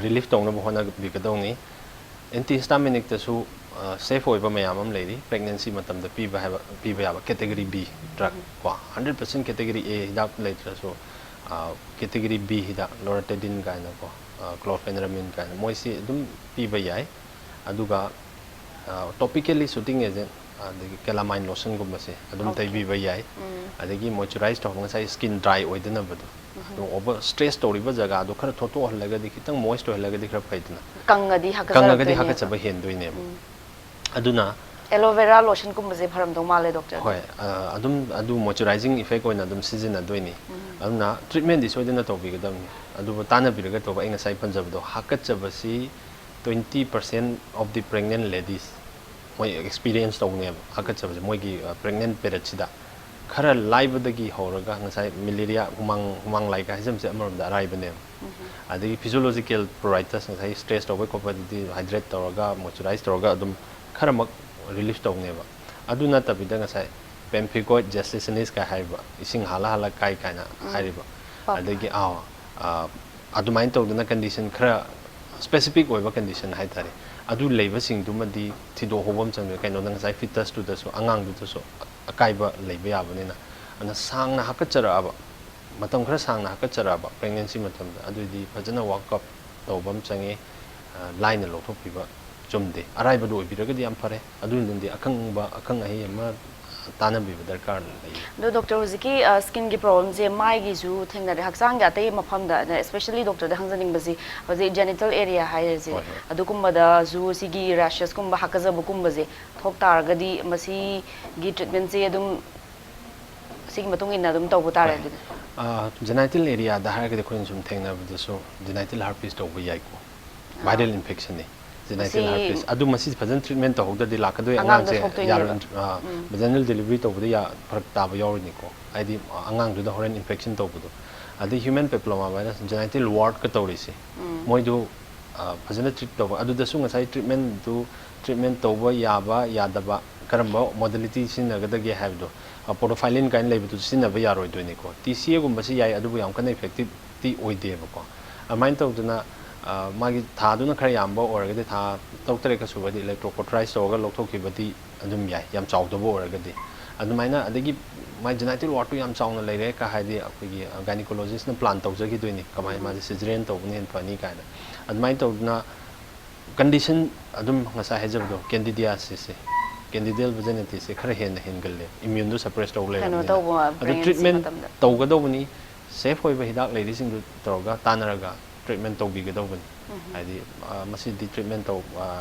ꯔꯤꯂꯤꯐ ꯇꯧꯅꯕ ꯍꯣꯠꯅꯕꯤꯒꯗꯧꯅꯤ꯫ ꯑꯦꯟꯇꯤ ꯍꯤꯁꯇꯥꯃꯤꯅꯤꯛꯇꯁꯨ ꯁꯦꯐ ꯑꯣꯏꯕ ꯃꯌꯥꯝ ꯑꯃ ꯂꯩꯔꯤ꯫ ꯄ꯭ꯔꯦꯒꯅꯦꯟꯁꯤ ꯃꯇꯝꯗ ꯄꯤꯕ ꯍꯥꯏꯕ, ꯄꯤꯕ ꯌꯥꯕ ꯀꯦꯇꯦꯒꯣꯔꯤ ꯕꯤ ꯗ꯭ꯔꯒ ꯀꯣ, ꯍꯟꯗ꯭ꯔꯦꯠ ꯄꯥꯔꯁꯦꯟ ꯀꯦꯇꯦꯒꯣꯔꯤ ꯑꯦ ꯍꯤꯗꯥꯛ ꯂꯩꯇ꯭ꯔꯁꯨ, ꯀꯦꯇꯦꯒꯣꯔꯤ ꯕꯤ ꯍꯤꯗꯥꯛ, ꯂꯣꯔꯥꯇꯦꯗꯤꯟ ꯀꯥꯏꯅꯀꯣ, ꯀ꯭ꯂꯣꯔꯐꯦꯅꯔꯥꯃꯤꯟ ꯀꯥꯏꯅ, ꯃꯣꯏꯁꯤ ꯑꯗꯨꯝ ꯄꯤꯕ ꯌꯥꯏ꯫ ꯑꯗꯨꯒ ꯇꯣꯄꯤꯀꯦꯜꯂꯤ ꯁꯨꯇꯤꯡ ꯑꯦꯖꯦꯟ, ꯑꯗꯒꯤ ꯀꯦꯂꯥꯃꯥꯏꯟ ꯂꯣꯁꯟꯒꯨꯝꯕꯁꯦ ꯑꯗꯨꯝ Okay. ꯇꯩꯕꯤꯕ ꯌꯥꯏ꯫ ꯎꯝ. ꯑꯗꯒꯤ ꯃꯣꯏꯆꯔꯥꯏꯁ ꯇꯧꯕ, ꯉꯁꯥꯏ ꯁ꯭ꯀꯤꯟ ꯗ꯭ꯔꯥꯏ ꯑꯣꯏꯗꯅꯕꯗꯣ, ꯑꯗꯨꯝ ꯑꯣꯚꯔ ꯁ꯭ꯇ꯭ꯔꯦꯁ ꯇꯧꯔꯤꯕ ꯖꯒꯥꯗꯣ ꯈꯔ ꯊꯣꯠꯇꯣꯛꯍꯜꯂꯒꯗꯤ, ꯈꯤꯇꯪ ꯃꯣꯏꯁ ꯑꯣꯏꯍꯜꯂꯒꯗꯤ ꯈꯔ ꯐꯩꯗꯅ꯫ ꯀꯪꯉꯗꯤ ꯀꯪꯉꯒꯗꯤ ꯍꯥꯀꯠꯆꯔꯛꯇꯣꯏꯅꯦꯕ꯫ ꯍꯥꯀꯠꯆꯕ ꯍꯦꯟꯗꯣꯏꯅꯦꯕ꯫ ꯎꯝ. ꯑꯗꯨꯅ ꯑꯦꯂꯣꯚꯦꯔꯥ ꯂꯣꯁꯟꯒꯨꯝꯕꯁꯦ ꯐꯔꯝꯗꯧ ꯃꯥꯜꯂꯦ, ꯗꯣꯛꯇꯔ꯫ ꯍꯣꯏ, ꯑ, ꯑꯗꯨꯝ ꯑꯗꯨ ꯃꯣꯏꯆꯔꯥꯏꯖꯤꯡ ꯏꯐꯦꯛ ꯑꯣꯏꯅ ꯑꯗꯨꯝ ꯁꯤꯖꯤꯟꯅꯗꯣꯏꯅꯤ꯫ ꯑꯗꯨꯅ ꯇ꯭ꯔꯤꯠꯃꯦꯟꯗꯤ ꯁꯣꯏꯗꯅ ꯇꯧꯕꯤꯒꯗꯕꯅꯤ꯫ ꯑꯗꯨꯕꯨ ꯇꯥꯟꯅꯕꯤꯔꯒ ꯇꯧꯕ, ꯑꯩ ꯉꯁꯥꯏ ꯄꯟꯖꯕꯗꯣ, ꯍꯥꯀꯠꯆꯕꯁꯤ twenty percent of the pregnant ladies ꯃꯣꯏ ꯑꯦꯛꯁꯄꯤꯔꯤꯌꯦꯟꯁ ꯇꯧꯅꯦꯕ ꯍꯥꯀꯠꯆꯕꯁꯦ, ꯃꯣꯏꯒꯤ ꯄ꯭ꯔꯦꯒꯅꯦꯟ ꯄꯦꯔꯦꯠꯁꯤꯗ꯫ ꯈꯔ ꯂꯥꯏꯕꯗꯒꯤ ꯍꯧꯔꯒ ꯉꯁꯥꯏ ꯃꯦꯂꯦꯔꯤꯌꯥ, ꯍꯨꯃꯥꯡ ꯍꯨꯃꯥꯡ ꯂꯥꯏꯀ ꯍꯥꯏꯖꯕꯁꯦ ꯑꯃꯔꯣꯝꯗ ꯑꯔꯥꯏꯕꯅꯦꯕ꯫ ꯑꯗꯒꯤ ꯐꯤꯖꯣꯂꯣꯖꯤꯀꯦꯜ ꯄ꯭ꯔꯣꯔꯥꯏꯇꯁ, ꯉꯁꯥꯏ ꯁ꯭ꯇ꯭ꯔꯦꯁ ꯇꯧꯕꯩ ꯈꯣꯠꯄꯗꯨꯗꯤ ꯍꯥꯏꯗ꯭ꯔꯦꯠ ꯇꯧꯔꯒ, ꯃꯣꯏꯆꯔꯥꯏꯁ ꯇꯧꯔꯒ ꯑꯗꯨꯝ ꯈꯔꯃꯛ ꯔꯤꯂꯤꯐ ꯇꯧꯅꯦꯕ꯫ ꯑꯗꯨ ꯅꯠꯇꯕꯤꯗ ꯉꯁꯥꯏ ꯄꯦꯝꯐꯤꯀꯣꯏꯠ ꯖꯦꯁꯇꯤꯁꯤꯅꯤꯁ ꯀꯥꯏ ꯍꯥꯏꯔꯤꯕ, ꯏꯁꯤꯡ ꯍꯥꯜꯂ ꯍꯥꯜꯂ ꯀꯥꯏ ꯀꯥꯏꯅ ꯍꯥꯏꯔꯤꯕ, ꯄꯥꯛ- ꯑꯗꯒꯤ ꯑꯥ, ꯑꯥ, ꯑꯗꯨꯃꯥꯏꯅ ꯇꯧꯗꯅ ꯀꯟꯗꯤꯁꯟ ꯈꯔ ꯁ꯭ꯄꯦꯁꯤꯐꯤꯛ ꯑꯣꯏꯕ ꯀꯟꯗꯤꯁꯟ ꯍꯥꯏꯇꯥꯔꯦ, ꯑꯗꯨ ꯂꯩꯕꯁꯤꯡꯗꯨꯃꯗꯤ ꯊꯤꯗꯣꯛꯍꯧꯕ ꯑꯃ ꯆꯪꯉꯦ꯫ ꯀꯩꯅꯣꯗ ꯉꯁꯥꯏ ꯐꯤꯇꯁꯇꯨꯗꯁꯨ, ꯑꯉꯥꯡꯗꯨꯗꯁꯨ ꯑꯀꯥꯏꯕ ꯂꯩꯕ ꯌꯥꯕꯅꯤꯅ꯫ ꯑꯗꯨꯅ ꯁꯥꯡꯅ ꯍꯥꯀꯠꯆꯔꯛꯑꯕ, ꯃꯇꯝ ꯈꯔ ꯁꯥꯡꯅ ꯍꯥꯀꯠꯆꯔꯛꯑꯕ ꯄ꯭ꯔꯦꯒꯅꯦꯟꯁꯤ ꯃꯇꯝꯗ, ꯑꯗꯨꯏꯗꯤ ꯐꯖꯅ ꯋꯥꯔꯛꯑꯞ ꯇꯧꯕ ꯑꯃ ꯆꯪꯉꯤ꯫ ꯑ, ꯂꯥꯏꯅ ꯂꯧꯊꯣꯛꯄꯤꯕ ꯆꯨꯝꯗꯦ꯫ ꯑꯔꯥꯏꯕꯗꯨ ꯑꯣꯏꯕꯤꯔꯒꯗꯤ ꯌꯥꯝ ꯐꯔꯦ, ꯑꯗꯨ ꯅꯠꯇ꯭ꯔꯗꯤ ꯑꯈꯪꯕ, ꯑꯈꯪ ꯑꯍꯩ ꯑꯃ ꯇꯥꯟꯅꯕꯤꯕ ꯗꯔꯀꯥꯔ ꯂꯩ꯫ ꯑꯗꯣ ꯗꯣꯛꯇꯔ, ꯍꯧꯖꯤꯛꯀꯤ, ꯑ, ꯁ꯭ꯀꯤꯟꯒꯤ ꯄ꯭ꯔꯣꯕ꯭ꯂꯦꯝꯁꯦ ꯃꯥꯏꯒꯤꯁꯨ ꯊꯦꯡꯅꯔꯦ, ꯍꯛꯆꯥꯡꯒꯤ ꯑꯇꯩ ꯃꯐꯝꯗ, ꯑꯗ especially ꯗꯣꯛꯇꯔꯗ ꯍꯪꯖꯅꯤꯡꯕꯁꯤ ꯍꯧꯖꯤꯛ ꯖꯦꯅꯤꯇꯦꯜ ꯑꯦꯔꯤꯌꯥ ꯍꯥꯏꯔꯁꯦ, ꯍꯣꯏ, ꯍꯣꯏ꯫ ꯑꯗꯨꯒꯨꯝꯕꯗꯁꯨ ꯁꯤꯒꯤ ꯔꯦꯁꯦꯁꯀꯨꯝꯕ, ꯍꯥꯀꯠꯆꯕꯒꯨꯝꯕꯁꯦ ꯊꯣꯛ ꯇꯥꯔꯒꯗꯤ ꯃꯁꯤꯒꯤ ꯇ꯭ꯔꯤꯠꯃꯦꯟꯁꯦ ꯑꯗꯨꯝ ꯁꯤꯒꯤ ꯃꯇꯨꯡ ꯏꯟꯅ ꯑꯗꯨꯝ ꯇꯧꯕ ꯇꯥꯔꯦ꯫ ꯍꯣꯏ꯫ ꯑꯗꯨꯗꯤ ꯑ, ꯖꯦꯅꯥꯏꯇꯦꯜ ꯑꯦꯔꯤꯌꯥꯗ ꯍꯥꯏꯔꯒꯗꯤ ꯑꯩꯈꯣꯏꯅ ꯁꯨꯝ ꯊꯦꯡꯅꯕꯗꯁꯨ ꯖꯦꯅꯥꯏꯇꯦꯜ ꯍꯥꯔꯄꯤꯁ ꯇꯧꯕ ꯌꯥꯏꯀꯣ꯫ ꯚꯥꯏꯔꯦꯜ ꯏꯟꯐꯦꯛꯁꯟꯅꯤ꯫ Genital herpes ꯑꯗꯨ ꯃꯁꯤ ꯐꯖꯅ treatment ꯇꯧꯍꯧꯗ꯭ꯔꯗꯤ ꯂꯥꯛꯀꯗꯣꯏ ꯑꯉꯥꯡꯗ ꯑꯉꯥꯡꯁꯦ ꯁꯣꯛꯇꯣꯏꯅꯦꯕ꯫ ꯌꯥꯔꯣꯏ, vaginal delivery ꯇꯧꯕꯗ ꯌꯥ- ꯐꯔꯛ ꯇꯥꯕ ꯌꯥꯎꯔꯤꯅꯤꯀꯣ, ꯍꯥꯏꯗꯤ ꯑꯉꯥꯡꯗꯨꯗ ꯍꯣꯔꯦꯟ infection ꯇꯧꯕꯗꯣ꯫ ꯑꯗꯩ human papillomavirus genital wart ꯀ ꯇꯧꯔꯤꯁꯦ, ꯃꯣꯏꯗꯨ ꯐꯖꯅ treat ꯇꯧꯕ, ꯑꯗꯨꯗꯁꯨ ꯉꯁꯥꯏ treatment ꯇꯨ treatment ꯇꯧꯕ ꯌꯥꯕ ꯌꯥꯗꯕ, ꯀꯔꯝꯕ modality ꯁꯤꯖꯤꯟꯅꯒꯗꯒꯦ ꯍꯥꯏꯕꯗꯣ, ꯄꯣꯗꯣꯐꯥꯏꯂꯤꯟ ꯀꯥꯏꯅ ꯂꯩꯕꯗꯨ ꯁꯤꯖꯤꯟꯅꯕ ꯌꯥꯔꯣꯏꯗꯣꯏꯅꯤꯀꯣ꯫ ꯇꯤ ꯁꯤ ꯑꯦꯒꯨꯝꯕꯁꯤ ꯌꯥꯏ, ꯑꯗꯨꯕꯨ ꯌꯥꯝ ꯀꯟꯅ effective ꯇꯤ ꯑꯣꯏꯗꯦꯕꯀꯣ꯫ ꯑꯗꯨꯃꯥꯏꯅ ꯇꯧꯗꯅ ꯃꯥꯒꯤ ꯊꯥꯗꯨꯅ ꯈꯔ ꯌꯥꯝꯕ ꯑꯣꯏꯔꯒꯗꯤ, ꯊꯥ ꯇꯔꯨꯛ ꯇꯔꯦꯠꯀ ꯁꯨꯕꯗꯤ electrocauterized ꯇꯧꯔꯒ ꯂꯧꯊꯣꯛꯈꯤꯕꯗꯤ ꯑꯗꯨꯝ ꯌꯥꯏ, ꯌꯥꯝ ꯆꯥꯎꯗꯕ ꯑꯣꯏꯔꯒꯗꯤ꯫ ꯑꯗꯨꯃꯥꯏꯅ, ꯑꯗꯒꯤ ꯃꯥꯏ genital wart ꯇꯨ ꯌꯥꯝ ꯆꯥꯎꯅ ꯂꯩꯔꯦ ꯀ ꯍꯥꯏꯗꯤ ꯑꯩꯈꯣꯏꯒꯤ gynecologist ꯅ plan ꯇꯧꯖꯈꯤꯗꯣꯏꯅꯤ, ꯀꯃꯥꯏꯅ ꯃꯥꯁꯦ cesarean ꯇꯧꯕꯅ ꯍꯦꯟꯅ ꯐꯅꯤ ꯀꯥꯏꯅ꯫ ꯑꯗꯨꯃꯥꯏꯅ ꯇꯧꯗꯅ condition ꯑꯗꯨꯝ ꯉꯁꯥꯏ ꯍꯥꯏꯖꯕꯗꯣ, candidiasis ꯁꯦ, candidal vaginity ꯁꯦ ꯈꯔ ꯍꯦꯟꯅ ꯍꯦꯟꯒꯜꯂꯦ, immune ꯗꯨ suppress ꯇꯧ ꯂꯩꯔꯕꯅꯤꯅ꯫ ꯇꯧꯕ ꯑꯗꯨ pregnancy treatment ꯃꯇꯝꯗ꯫ ꯇꯧꯒꯗꯧꯕꯅꯤ, safe ꯑꯣꯏꯕ ꯍꯤꯗꯥꯛ ꯂꯩꯔꯤꯁꯤꯡꯗꯨ ꯇꯧꯔꯒ ꯇꯥꯟꯅꯔꯒ treatment ꯇꯧꯕꯤꯒꯗꯧꯕꯅꯤ꯫ ꯍꯥꯏꯗꯤ ꯃꯁꯤꯗꯤ treatment ꯇꯧ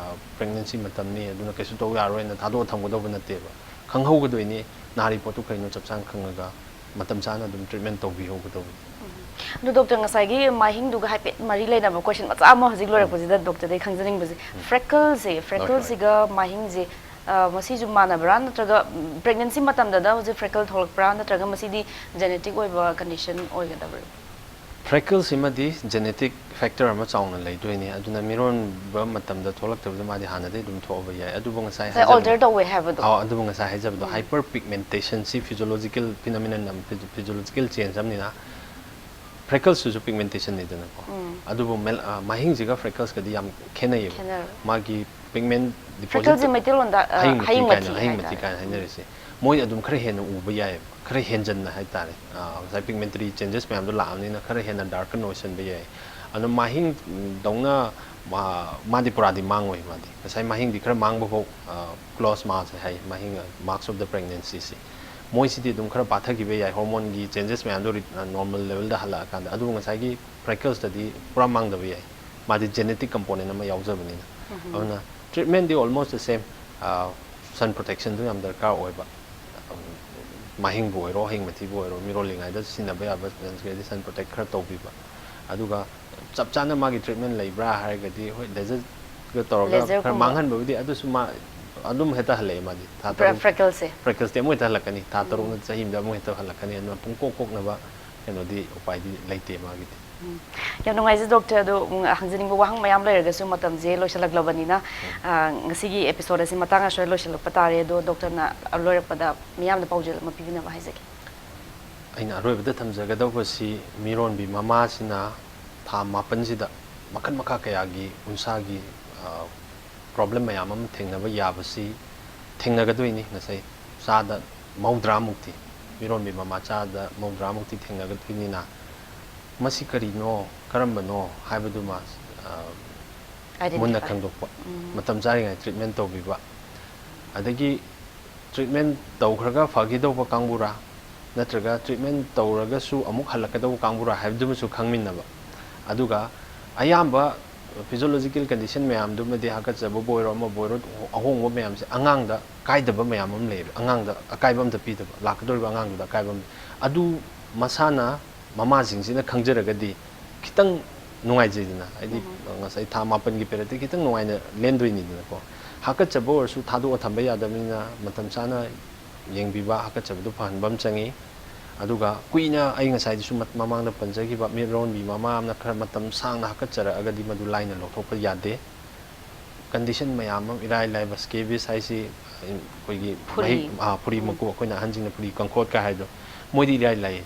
pregnancy ꯃꯇꯝꯅꯤ, ꯑꯗꯨꯅ ꯀꯩꯁꯨ ꯇꯧ ꯌꯥꯔꯣꯏꯅ ꯊꯥꯗꯣꯛꯑ ꯊꯝꯒꯗꯧꯕ ꯅꯠꯇꯦꯕ꯫ ꯈꯪꯍꯧꯒꯗꯣꯏꯅꯤ, ꯅꯥꯔꯤ ꯄꯣꯠꯇꯨ ꯀꯩꯅꯣ ꯆꯞ ꯆꯥꯅ ꯈꯪꯉꯒ ꯃꯇꯝ ꯆꯥꯅ ꯑꯗꯨꯝ treatment ꯇꯧꯕꯤꯍꯧꯒꯗꯧꯕꯅꯤ꯫ ꯑꯗꯨ doctor, ꯉꯁꯥꯏꯒꯤ ꯃꯍꯤꯡꯗꯨꯒ ꯍꯥꯏꯐꯦꯠ ꯃꯔꯤ ꯂꯩꯅꯕ question ꯃꯆꯥ ꯑꯃ ꯍꯧꯖꯤꯛ ꯂꯣꯏꯔꯛꯄꯁꯤꯗ doctor ꯗꯒꯤ ꯈꯪꯖꯅꯤꯡꯕꯁꯦ, freckles ꯁꯦ, freckles ꯁꯤꯒ ꯃꯍꯤꯡꯁꯦ, ꯃꯁꯤꯁꯨ ꯃꯥꯟꯅꯕ꯭ꯔꯥ, ꯅꯠꯇ꯭ꯔꯒ pregnancy ꯃꯇꯝꯗꯗ ꯍꯧꯖꯤꯛ freckle ꯊꯣꯛꯂꯛꯄ꯭ꯔꯥ, ꯅꯠꯇ꯭ꯔꯒ ꯃꯁꯤꯗꯤ genetic ꯑꯣꯏꯕ condition ꯑꯣꯏꯒꯗꯕ꯭ꯔꯥ? Freckles ꯁꯤꯃꯗꯤ genetic factor ꯑꯃ ꯆꯥꯎꯅ ꯂꯩꯗꯣꯏꯅꯤ, ꯑꯗꯨꯅ ꯃꯤꯔꯣꯟꯕ ꯃꯇꯝꯗ ꯊꯣꯛꯂꯛꯇꯕꯗ ꯃꯥꯗꯤ ꯍꯥꯟꯅꯗꯒꯤ ꯑꯗꯨꯝ ꯊꯣꯛꯑꯕ ꯌꯥꯏ꯫ ꯑꯗꯨꯕꯨ ꯉꯁꯥꯏ ꯉꯁꯥꯏ alter ꯇꯧꯋꯦ ꯍꯥꯏꯕꯗꯣ꯫ ꯑꯥꯎ, ꯑꯗꯨꯕꯨ ꯉꯁꯥꯏ ꯍꯥꯏꯖꯕꯗꯣ, hyperpigmentation ꯁꯤ physiological phenomenon ꯑꯃ, physiological change ꯑꯃꯅꯤꯅ, freckles ꯁꯤꯁꯨ pigmentation ꯅꯤꯗꯅꯀꯣ꯫ ꯑꯗꯨꯕꯨ ꯃꯍꯤꯡꯁꯤꯒ freckles ꯀꯗꯤ ꯌꯥꯝ ꯈꯦꯠꯅꯩꯌꯦꯕ꯫ ꯈꯦꯠꯅꯔꯦ꯫ ꯃꯥꯒꯤ pigment deposit, freckles ꯁꯦ ꯃꯩꯇꯩꯂꯣꯟꯗ ꯍꯌꯤꯡ ꯃꯊꯤ ꯍꯌꯤꯡ ꯀꯥꯏꯅ, ꯃꯊꯤ ꯍꯌꯤꯡ ꯍꯥꯏꯇꯥꯔꯦ꯫ ꯃꯊꯤ ꯀꯥꯏꯅ ꯍꯥꯏꯅꯔꯤꯁꯦ, ꯃꯣꯏ ꯑꯗꯨꯝ ꯈꯔ ꯍꯦꯟꯅ ꯎꯕ ꯌꯥꯏꯑꯕ, ꯈꯔ ꯍꯦꯟꯖꯟꯅ ꯍꯥꯏꯇꯥꯔꯦ꯫ ꯉꯁꯥꯏ pigmentary changes ꯃꯌꯥꯝꯗꯣ ꯂꯥꯛꯑꯕꯅꯤꯅ ꯈꯔ ꯍꯦꯟꯅ darken ꯑꯣꯏꯁꯟꯕ ꯌꯥꯏ꯫ ꯑꯗꯣ ꯃꯍꯤꯡꯗꯧꯅ ꯃꯥꯗꯤ ꯄꯨꯔꯥꯗꯤ ꯃꯥꯡꯉꯣꯏ꯫ ꯃꯥꯗꯤ ꯉꯁꯥꯏ ꯃꯍꯤꯡꯗꯤ ꯈꯔ ꯃꯥꯡꯕ ꯐꯥꯎ, close mass ꯍꯥꯏ, ꯃꯍꯤꯡ, marks of the pregnancy ꯁꯤ, ꯃꯣꯏꯁꯤꯗꯤ ꯑꯗꯨꯝ ꯈꯔ ꯄꯥꯊꯈꯤꯕ ꯌꯥꯏ, hormone ꯒꯤ changes ꯃꯌꯥꯝꯗꯣ normal level ꯗ ꯍꯜꯂꯛꯑꯀꯥꯟꯗ꯫ ꯑꯗꯨꯕꯨ ꯉꯁꯥꯏꯒꯤ freckles ꯇꯗꯤ ꯄꯨꯔꯥ ꯃꯥꯡꯗꯕ ꯌꯥꯏ, ꯃꯥꯗꯤ genetic component ꯑꯃ ꯌꯥꯎꯖꯕꯅꯤꯅ꯫ ꯑꯗꯨꯅ treatment D almost the same꯫ Sun protection ꯗꯨ ꯌꯥꯝ ꯗꯔꯀꯥꯔ ꯑꯣꯏꯕ꯫ ꯃꯍꯤꯡꯕꯨ ꯑꯣꯏꯔꯣ, ꯍꯌꯤꯡ ꯃꯊꯤꯕꯨ ꯑꯣꯏꯔꯣ, ꯃꯤꯔꯣꯜꯂꯤꯉꯩꯗ ꯁꯤꯖꯤꯟꯅꯕ ꯌꯥꯕ ꯁꯟꯁꯀ꯭ꯔꯤꯟꯗꯤ sun protect ꯈꯔ ꯇꯧꯕꯤꯕ꯫ ꯑꯗꯨꯒ ꯆꯞ ꯆꯥꯅ ꯃꯥꯒꯤ treatment ꯂꯩꯕ꯭ꯔꯥ ꯍꯥꯏꯔꯒꯗꯤ, ꯍꯣꯏ, there's a ꯇꯧꯔꯒ ꯈꯔ ꯃꯥꯡꯍꯟꯕꯕꯨꯗꯤ, ꯑꯗꯨꯁꯨ ꯃꯥ ꯑꯗꯨꯝ ꯍꯦꯛꯇ ꯍꯜꯂꯛꯑꯦ ꯃꯥꯗꯤ꯫ ꯊꯥ ꯇꯔꯨꯛ꯫ Freckles-ꯁꯦ ꯑꯃꯨꯛ ꯍꯦꯛꯇ ꯍꯜꯂꯛꯀꯅꯤ, ꯊꯥ ꯇꯔꯨꯛ ꯅꯠꯇ꯭ꯔ ꯆꯍꯤ ꯑꯃꯗ ꯑꯃꯨꯛ ꯍꯦꯛꯇ ꯍꯜꯂꯛꯀꯅꯤ꯫ ꯑꯗꯨꯅ ꯄꯨꯡꯀꯣꯛ ꯀꯣꯛꯅꯕ ꯀꯩꯅꯣꯗꯤ ꯎꯄꯥꯏꯗꯤ ꯂꯩꯇꯦ ꯃꯥꯒꯤꯗꯤ꯫ ꯎꯝ꯫ ꯌꯥꯝ ꯅꯨꯡꯉꯥꯏꯖꯩ ꯗꯣꯛꯇꯔ꯫ ꯑꯗꯣ, ꯎꯝ, ꯍꯪꯖꯅꯤꯡꯕ ꯋꯥꯍꯪ ꯃꯌꯥꯝ ꯂꯩꯔꯒꯁꯨ ꯃꯇꯝꯁꯦ ꯂꯣꯏꯁꯤꯜꯂꯛꯂꯕꯅꯤꯅ, ꯎꯝ꯫ ꯑ, ꯉꯁꯤꯒꯤ episode ꯑꯁꯤ ꯃꯇꯥꯡ ꯑꯁꯤꯗ ꯂꯣꯏꯁꯤꯜꯂꯛꯄ ꯇꯥꯔꯦ꯫ ꯑꯗꯣ ꯗꯣꯛꯇꯔꯅ ꯂꯣꯏꯔꯛꯄꯗ ꯃꯤꯌꯥꯝꯗ ꯄꯥꯎꯖꯦꯜ ꯑꯃ ꯄꯤꯕꯤꯅꯕ ꯍꯥꯏꯖꯒꯦ꯫ ꯑꯩꯅ ꯑꯔꯣꯏꯕꯗ ꯊꯝꯖꯒꯗꯧꯕꯁꯤ, ꯃꯤꯔꯣꯟꯕꯤ ꯃꯃꯥꯁꯤꯅ ꯊꯥ ꯃꯥꯄꯟꯁꯤꯗ ꯃꯈꯜ ꯃꯈꯥ ꯀꯌꯥꯒꯤ ꯎꯟꯁꯥꯒꯤ, ꯑ, problem ꯃꯌꯥꯝ ꯑꯃ ꯊꯦꯡꯅꯕ ꯌꯥꯕꯁꯤ ꯊꯦꯡꯅꯒꯗꯣꯏꯅꯤ꯫ ꯉꯁꯥꯏ ꯆꯥꯗ ꯃꯧꯗ꯭ꯔꯥꯃꯨꯛꯇꯤ, ꯃꯤꯔꯣꯟꯕꯤ ꯃꯃꯥ ꯆꯥꯗ ꯃꯧꯗ꯭ꯔꯥꯃꯨꯛꯇꯤ ꯊꯦꯡꯅꯒꯗꯣꯏꯅꯤꯅ, ꯃꯁꯤ ꯀꯔꯤꯅꯣ, ꯀꯔꯝꯕꯅꯣ ꯍꯥꯏꯕꯗꯨꯃ, ꯑ, ꯃꯨꯟꯅ identify ꯈꯪꯗꯣꯛꯄ, ꯎꯝ꯫ ꯃꯇꯝ ꯆꯥꯔꯤꯉꯩ treatment ꯇꯧꯕꯤꯕ, ꯑꯗꯒꯤ treatment ꯇꯧꯈ꯭ꯔꯒ ꯐꯈꯤꯗꯧꯕ ꯀꯥꯡꯕꯨꯔꯥ, ꯅꯠꯇ꯭ꯔꯒ treatment ꯇꯧꯔꯒꯁꯨ ꯑꯃꯨꯛ ꯍꯜꯂꯛꯀꯗꯧꯕ ꯀꯥꯡꯕꯨꯔꯥ ꯍꯥꯏꯕꯗꯨꯃꯁꯨ ꯈꯪꯃꯤꯟꯅꯕ꯫ ꯑꯗꯨꯒ ꯑꯌꯥꯝꯕ physiological condition ꯃꯌꯥꯝꯗꯨꯃꯗꯤ, ꯍꯥꯀꯠꯆꯕꯕꯨ ꯑꯣꯏꯔꯣ ꯑꯃꯕꯨ ꯑꯣꯏꯔꯣ, ꯑꯍꯣꯡꯕ ꯃꯌꯥꯝꯁꯦ ꯑꯉꯥꯡꯗ ꯀꯥꯏꯗꯕ ꯃꯌꯥꯝ ꯑꯃ ꯂꯩꯌꯦꯕ꯫ ꯑꯉꯥꯡꯗ ꯑꯀꯥꯏꯕ ꯑꯝꯇ ꯄꯤꯗꯕ, ꯂꯥꯛꯀꯗꯧꯔꯤꯕ ꯑꯉꯥꯡꯗꯨꯗ ꯑꯀꯥꯏꯕ ꯑꯃ, ꯑꯗꯨ ꯃꯁꯥꯅ ꯃꯃꯥꯁꯤꯡꯁꯤꯅ ꯈꯪꯖꯔꯒꯗꯤ ꯈꯤꯇꯪ ꯅꯨꯡꯉꯥꯏꯖꯩꯗꯅ꯫ ꯍꯥꯏꯗꯤ, ꯎꯝ꯫ ꯉꯁꯥꯏ ꯊꯥ ꯃꯥꯄꯟꯒꯤ periodꯇ ꯈꯤꯇꯪ ꯅꯨꯡꯉꯥꯏꯅ ꯂꯦꯟꯗꯣꯏꯅꯤꯗꯅꯀꯣ꯫ ꯍꯥꯀꯠꯆꯕ ꯑꯣꯏꯔꯁꯨ ꯊꯥꯗꯣꯛꯑ ꯊꯝꯕ ꯌꯥꯗꯕꯅꯤꯅ, ꯃꯇꯝ ꯆꯥꯅ ꯌꯦꯡꯕꯤꯕ, ꯍꯥꯀꯠꯆꯕꯗꯨ ꯐꯍꯟꯕ ꯑꯃ ꯆꯪꯉꯤ꯫ ꯑꯗꯨꯒ ꯀꯨꯏꯅ, ꯑꯩ ꯉꯁꯥꯏꯗꯁꯨ ꯃꯠ-, ꯃꯃꯥꯡꯗ ꯄꯟꯖꯈꯤꯕ, ꯃꯤꯠꯔꯣꯟꯕꯤ ꯃꯃꯥ ꯑꯃꯅ ꯈꯔ ꯃꯇꯝ ꯁꯥꯡꯅ ꯍꯥꯀꯠꯆꯔꯛꯑꯒꯗꯤ ꯃꯗꯨ ꯂꯥꯏꯅ ꯂꯧꯊꯣꯛꯄ ꯌꯥꯗꯦ꯫ Condition ꯃꯌꯥꯝ ꯑꯃ, ꯏꯔꯥꯏ ꯂꯥꯏꯕ scabies ꯍꯥꯏꯁꯤ, ꯑꯩꯈꯣꯏꯒꯤ ꯐꯨꯔꯤ꯫ ꯃꯍꯤꯛ, ꯑꯥ, ꯐꯨꯔꯤ ꯎꯝ꯫ ꯃꯀꯨ, ꯑꯩꯈꯣꯏꯅ ꯑꯍꯟꯁꯤꯡꯅ ꯐꯨꯔꯤ ꯀꯪꯈꯣꯠꯀ ꯍꯥꯏꯗꯣ, ꯃꯣꯏꯗꯤ ꯏꯔꯥꯏ ꯂꯥꯏꯌꯦ꯫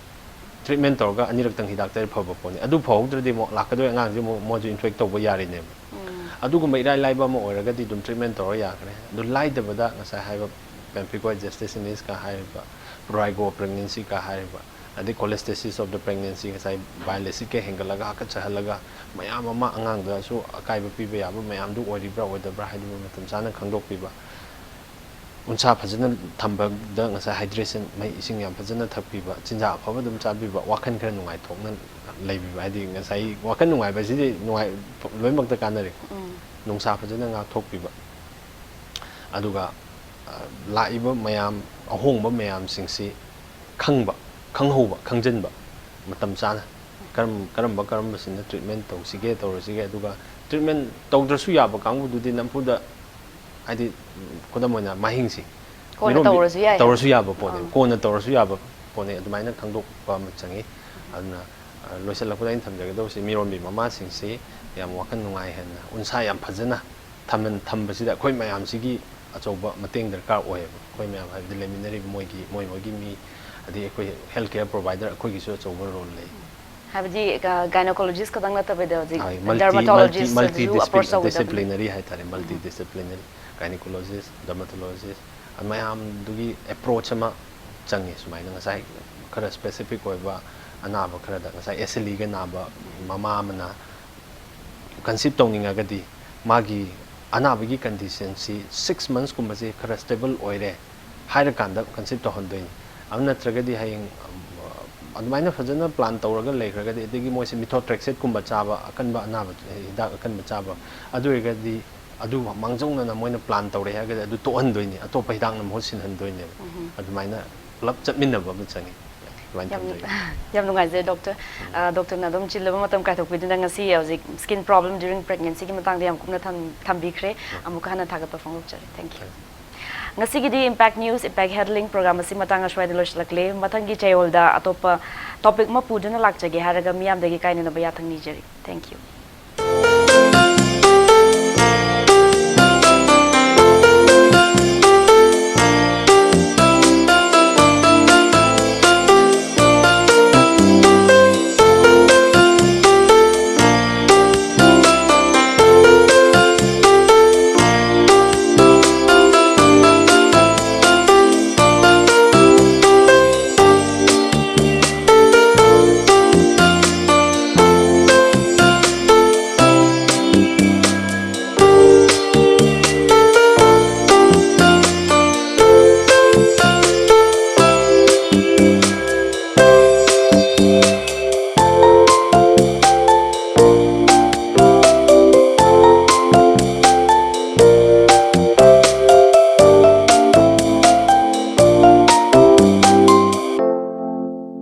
Treatment ꯇꯧꯔꯒ ꯑꯅꯤꯔꯛꯇꯪ ꯍꯤꯗꯥꯛ ꯇꯩꯔ ꯐꯕ ꯄꯣꯠꯅꯤ꯫ ꯑꯗꯨ ꯐꯍꯧꯗ꯭ꯔꯗꯤ ꯑꯃꯨꯛ ꯂꯥꯛꯀꯗꯣꯏ ꯑꯉꯥꯡꯁꯦ ꯑꯃꯨꯛ ꯃꯣꯏꯁꯨ infect ꯇꯧꯕ ꯌꯥꯔꯤꯅꯦꯕ꯫ ꯎꯝ꯫ ꯑꯗꯨꯒꯨꯝꯕ ꯏꯔꯥꯏ ꯂꯥꯏꯕ ꯑꯃ ꯑꯣꯏꯔꯒꯗꯤ ꯑꯗꯨꯝ treatment ꯇꯧꯔ ꯌꯥꯈ꯭ꯔꯦ꯫ ꯑꯗꯨ ꯂꯥꯏꯗꯕꯗ ꯉꯁꯥꯏ ꯍꯥꯏꯕ pemphigoid Jastacinusꯀ ꯍꯥꯏꯔꯤꯕ, prurigo pregnancyꯀ ꯍꯥꯏꯔꯤꯕ, ꯑꯗꯩ cholestasis of the pregnancy, ꯉꯁꯥꯏ bile acidꯀ ꯍꯦꯟꯒꯠꯂꯒ ꯍꯥꯀꯠꯆꯍꯜꯂꯒ ꯃꯌꯥꯝ ꯑꯃ ꯑꯉꯥꯡꯗꯁꯨ ꯑꯀꯥꯏꯕ ꯄꯤꯕ ꯌꯥꯕ ꯃꯌꯥꯝꯗꯨ ꯑꯣꯏꯔꯤꯕ꯭ꯔꯥ ꯑꯣꯏꯗꯕ꯭ꯔꯥ ꯍꯥꯏꯗꯨꯃ ꯃꯇꯝ ꯆꯥꯅ ꯈꯪꯗꯣꯛꯄꯤꯕ꯫ ꯎꯟꯁꯥ ꯐꯖꯅ ꯊꯝꯕꯗ ꯉꯁꯥꯏ hydration, ꯃꯍꯤ ꯏꯁꯤꯡ ꯌꯥꯝ ꯐꯖꯅ ꯊꯛꯄꯤꯕ, ꯆꯤꯟꯖꯥꯛ ꯑꯐꯕ ꯑꯗꯨꯝ ꯆꯥꯕꯤꯕ, ꯋꯥꯈꯜ ꯈꯔ ꯅꯨꯡꯉꯥꯏꯊꯣꯛꯅ ꯂꯩꯕꯤꯕ꯫ ꯍꯥꯏꯗꯤ ꯉꯁꯥꯏ ꯋꯥꯈꯜ ꯅꯨꯡꯉꯥꯏꯕꯁꯤꯗꯤ ꯅꯨꯡꯉꯥꯏ-, ꯂꯣꯏꯅꯃꯛꯇ ꯀꯥꯟꯅꯔꯦꯀꯣ꯫ ꯎꯝ꯫ ꯅꯨꯡꯁꯥ ꯐꯖꯅ ꯉꯥꯛꯊꯣꯛꯄꯤꯕ꯫ ꯑꯗꯨꯒ, ꯑ, ꯂꯥꯛꯏꯕ ꯃꯌꯥꯝ, ꯑꯍꯣꯡꯕ ꯃꯌꯥꯝꯁꯤꯡꯁꯤ ꯈꯪꯕ, ꯈꯪꯍꯧꯕ, ꯈꯪꯖꯤꯟꯕ, ꯃꯇꯝ ꯆꯥꯅ ꯀꯔꯝ-, ꯀꯔꯝꯕ, ꯀꯔꯝꯕꯁꯤꯅ treatment ꯇꯧꯁꯤꯒꯦ, ꯇꯧꯔꯁꯤꯒꯦ, ꯑꯗꯨꯒ ꯇ꯭ꯔꯤꯠꯃꯦꯟ ꯇꯧꯗ꯭ꯔꯁꯨ ꯌꯥꯕ ꯀꯥꯡꯕꯨꯗꯨꯗꯤ ꯅꯝꯐꯨꯗ, ꯍꯥꯏꯗꯤ, ꯈꯨꯗꯝ ꯑꯣꯏꯅ ꯃꯍꯤꯡꯁꯤ ꯀꯣꯟꯅ ꯃꯤꯔꯣꯟꯕꯤ- ꯇꯧꯔꯁꯨ ꯌꯥꯏ꯫ ꯇꯧꯔꯁꯨ ꯌꯥꯕ ꯄꯣꯠꯅꯦ, ꯑꯥ꯫ ꯀꯣꯟꯅ ꯇꯧꯔꯁꯨ ꯌꯥꯕ ꯄꯣꯠꯅꯦ, ꯑꯗꯨꯃꯥꯏꯅ ꯈꯪꯗꯣꯛꯄ ꯑꯃ ꯆꯪꯉꯤ꯫ ꯑꯗꯨꯅ, ꯑ, ꯂꯣꯏꯁꯤꯜꯂꯛꯄꯗ ꯑꯩꯅ ꯊꯝꯖꯒꯗꯧꯕꯁꯤ, ꯃꯤꯔꯣꯟꯕꯤ ꯃꯃꯥꯁꯤꯡꯁꯤ ꯌꯥꯝ ꯋꯥꯈꯜ ꯅꯨꯡꯉꯥꯏꯍꯟꯅ, ꯎꯟꯁꯥ ꯌꯥꯝ ꯐꯖꯅ ꯊꯝꯍꯟ-, ꯊꯝꯕꯁꯤꯗ ꯑꯩꯈꯣꯏ ꯃꯌꯥꯝꯁꯤꯒꯤ ꯑꯆꯧꯕ ꯃꯇꯦꯡ ꯗꯔꯀꯥꯔ ꯑꯣꯏꯌꯦꯕ꯫ ꯑꯩꯈꯣꯏ ꯃꯌꯥꯝ, ꯍꯥꯏꯕꯗꯤ ꯂꯩꯃꯤꯟꯅꯔꯤꯕ ꯃꯣꯏꯒꯤ, ꯃꯣꯏ ꯃꯣꯏꯒꯤ ꯃꯤ, ꯑꯗꯩ ꯑꯩꯈꯣꯏ health care provider, ꯑꯩꯈꯣꯏꯒꯤꯁꯨ ꯑꯆꯧꯕ role ꯂꯩ꯫ ꯍꯥꯏꯕꯗꯤ, ꯒꯥꯏꯅꯣꯀꯣꯂꯣꯖꯤꯁ ꯈꯛꯇꯪ ꯅꯠꯇꯕꯤꯗ ꯍꯧꯖꯤꯛ ꯍꯣꯏ, multi- ꯗꯔꯃꯥꯇꯣꯂꯣꯖꯤꯁ multi ꯑꯗꯨꯁꯨ ꯑꯄ꯭ꯔꯣꯆ ꯇꯧꯒꯗꯕꯅꯤ꯫ disciplinary ꯍꯥꯏꯇꯥꯔꯦ, multi disciplinary, gynecologist, dermatologist, ꯃꯌꯥꯝꯗꯨꯒꯤ approach ꯑꯃ ꯆꯪꯉꯤ꯫ ꯁꯨꯃꯥꯏꯅ ꯉꯁꯥꯏ ꯈꯔ specific ꯑꯣꯏꯕ ꯑꯅꯥꯕ ꯈꯔꯗ, ꯉꯁꯥꯏ ꯑꯦꯁ ꯑꯦꯜ ꯏꯒ ꯅꯥꯕ ꯃꯃꯥ ꯑꯃꯅ conceive ꯇꯧꯅꯤꯡꯉꯒꯗꯤ, ꯃꯥꯒꯤ ꯑꯅꯥꯕꯒꯤ conditionꯁꯤ six monthsꯀꯨꯝꯕꯁꯤ ꯈꯔ stable ꯑꯣꯏꯔꯦ ꯍꯥꯏꯔꯀꯥꯟꯗ conceive ꯇꯧꯍꯟꯗꯣꯏꯅꯤ꯫ ꯑꯗꯨ ꯅꯠꯇ꯭ꯔꯒꯗꯤ ꯍꯌꯦꯡ, ꯑꯝ, ꯑꯗꯨꯃꯥꯏꯅ ꯐꯖꯅ plan ꯇꯧꯔꯒ ꯂꯩꯈ꯭ꯔꯒꯗꯤ, ꯑꯗꯒꯤ ꯃꯣꯏꯁꯦ methotrexateꯀꯨꯝꯕ ꯆꯥꯕ, ꯑꯀꯟꯕ ꯑꯅꯥꯕ ꯍꯤꯗꯥꯛ ꯑꯀꯟꯕ ꯆꯥꯕ, ꯑꯗꯨ ꯑꯣꯏꯔꯒꯗꯤ ꯑꯗꯨ ꯃꯥꯡꯖꯧꯅꯅ ꯃꯣꯏꯅ plan ꯇꯧꯔꯦ ꯍꯥꯏꯔꯒꯗꯤ ꯑꯗꯨ ꯇꯣꯛꯍꯟꯗꯣꯏꯅꯤ, ꯑꯇꯣꯞꯄ ꯍꯤꯗꯥꯛꯅ ꯃꯍꯨꯠ ꯁꯤꯟꯍꯟꯗꯣꯏꯅꯦꯕ꯫ ꯑꯗꯨꯃꯥꯏꯅ ꯄꯨꯂꯞ ꯆꯠꯃꯤꯟꯅꯕ ꯑꯃ ꯆꯪꯉꯤ꯫ ꯑꯗꯨꯃꯥꯏꯅ ꯌꯥꯝ ꯊꯝꯖꯒꯦ꯫ ꯌꯥꯝ ꯅꯨꯡꯉꯥꯏꯖꯩ ꯗꯣꯛꯇꯔ꯫ ꯑ, ꯗꯣꯛꯇꯔꯅ ꯑꯗꯨꯝ ꯆꯤꯜꯂꯕ ꯃꯇꯝ ꯀꯥꯏꯊꯣꯛꯄꯤꯗꯨꯅ ꯉꯁꯤ ꯍꯧꯖꯤꯛ skin problem during pregnancyꯒꯤ ꯃꯇꯥꯡꯗ ꯌꯥꯝ ꯀꯨꯞꯅ ꯊꯝ-, ꯊꯝꯕꯤꯈ꯭ꯔꯦ꯫ ꯑꯃꯨꯛꯀ ꯍꯟꯅ ꯊꯥꯒꯠꯄ ꯐꯣꯡꯗꯣꯛꯆꯔꯤ꯫ Thank you꯫ ꯉꯁꯤꯒꯤꯗꯤ Impact News, Impact Health Link program ꯑꯁꯤ ꯃꯇꯥꯡ ꯑꯁ꯭ꯋꯥꯏꯗ ꯂꯣꯏꯁꯤꯜꯂꯛꯂꯦ꯫ ꯃꯊꯪꯒꯤ ꯆꯌꯣꯜꯗ ꯑꯇꯣꯞꯄ topic ꯑꯃ ꯄꯨꯗꯨꯅ ꯂꯥꯛꯆꯒꯦ ꯍꯥꯏꯔꯒ ꯃꯤꯌꯥꯝꯗꯒꯤ ꯀꯥꯏꯅꯅꯕ ꯌꯥꯊꯪ ꯅꯤꯖꯔꯤ꯫ Thank you꯫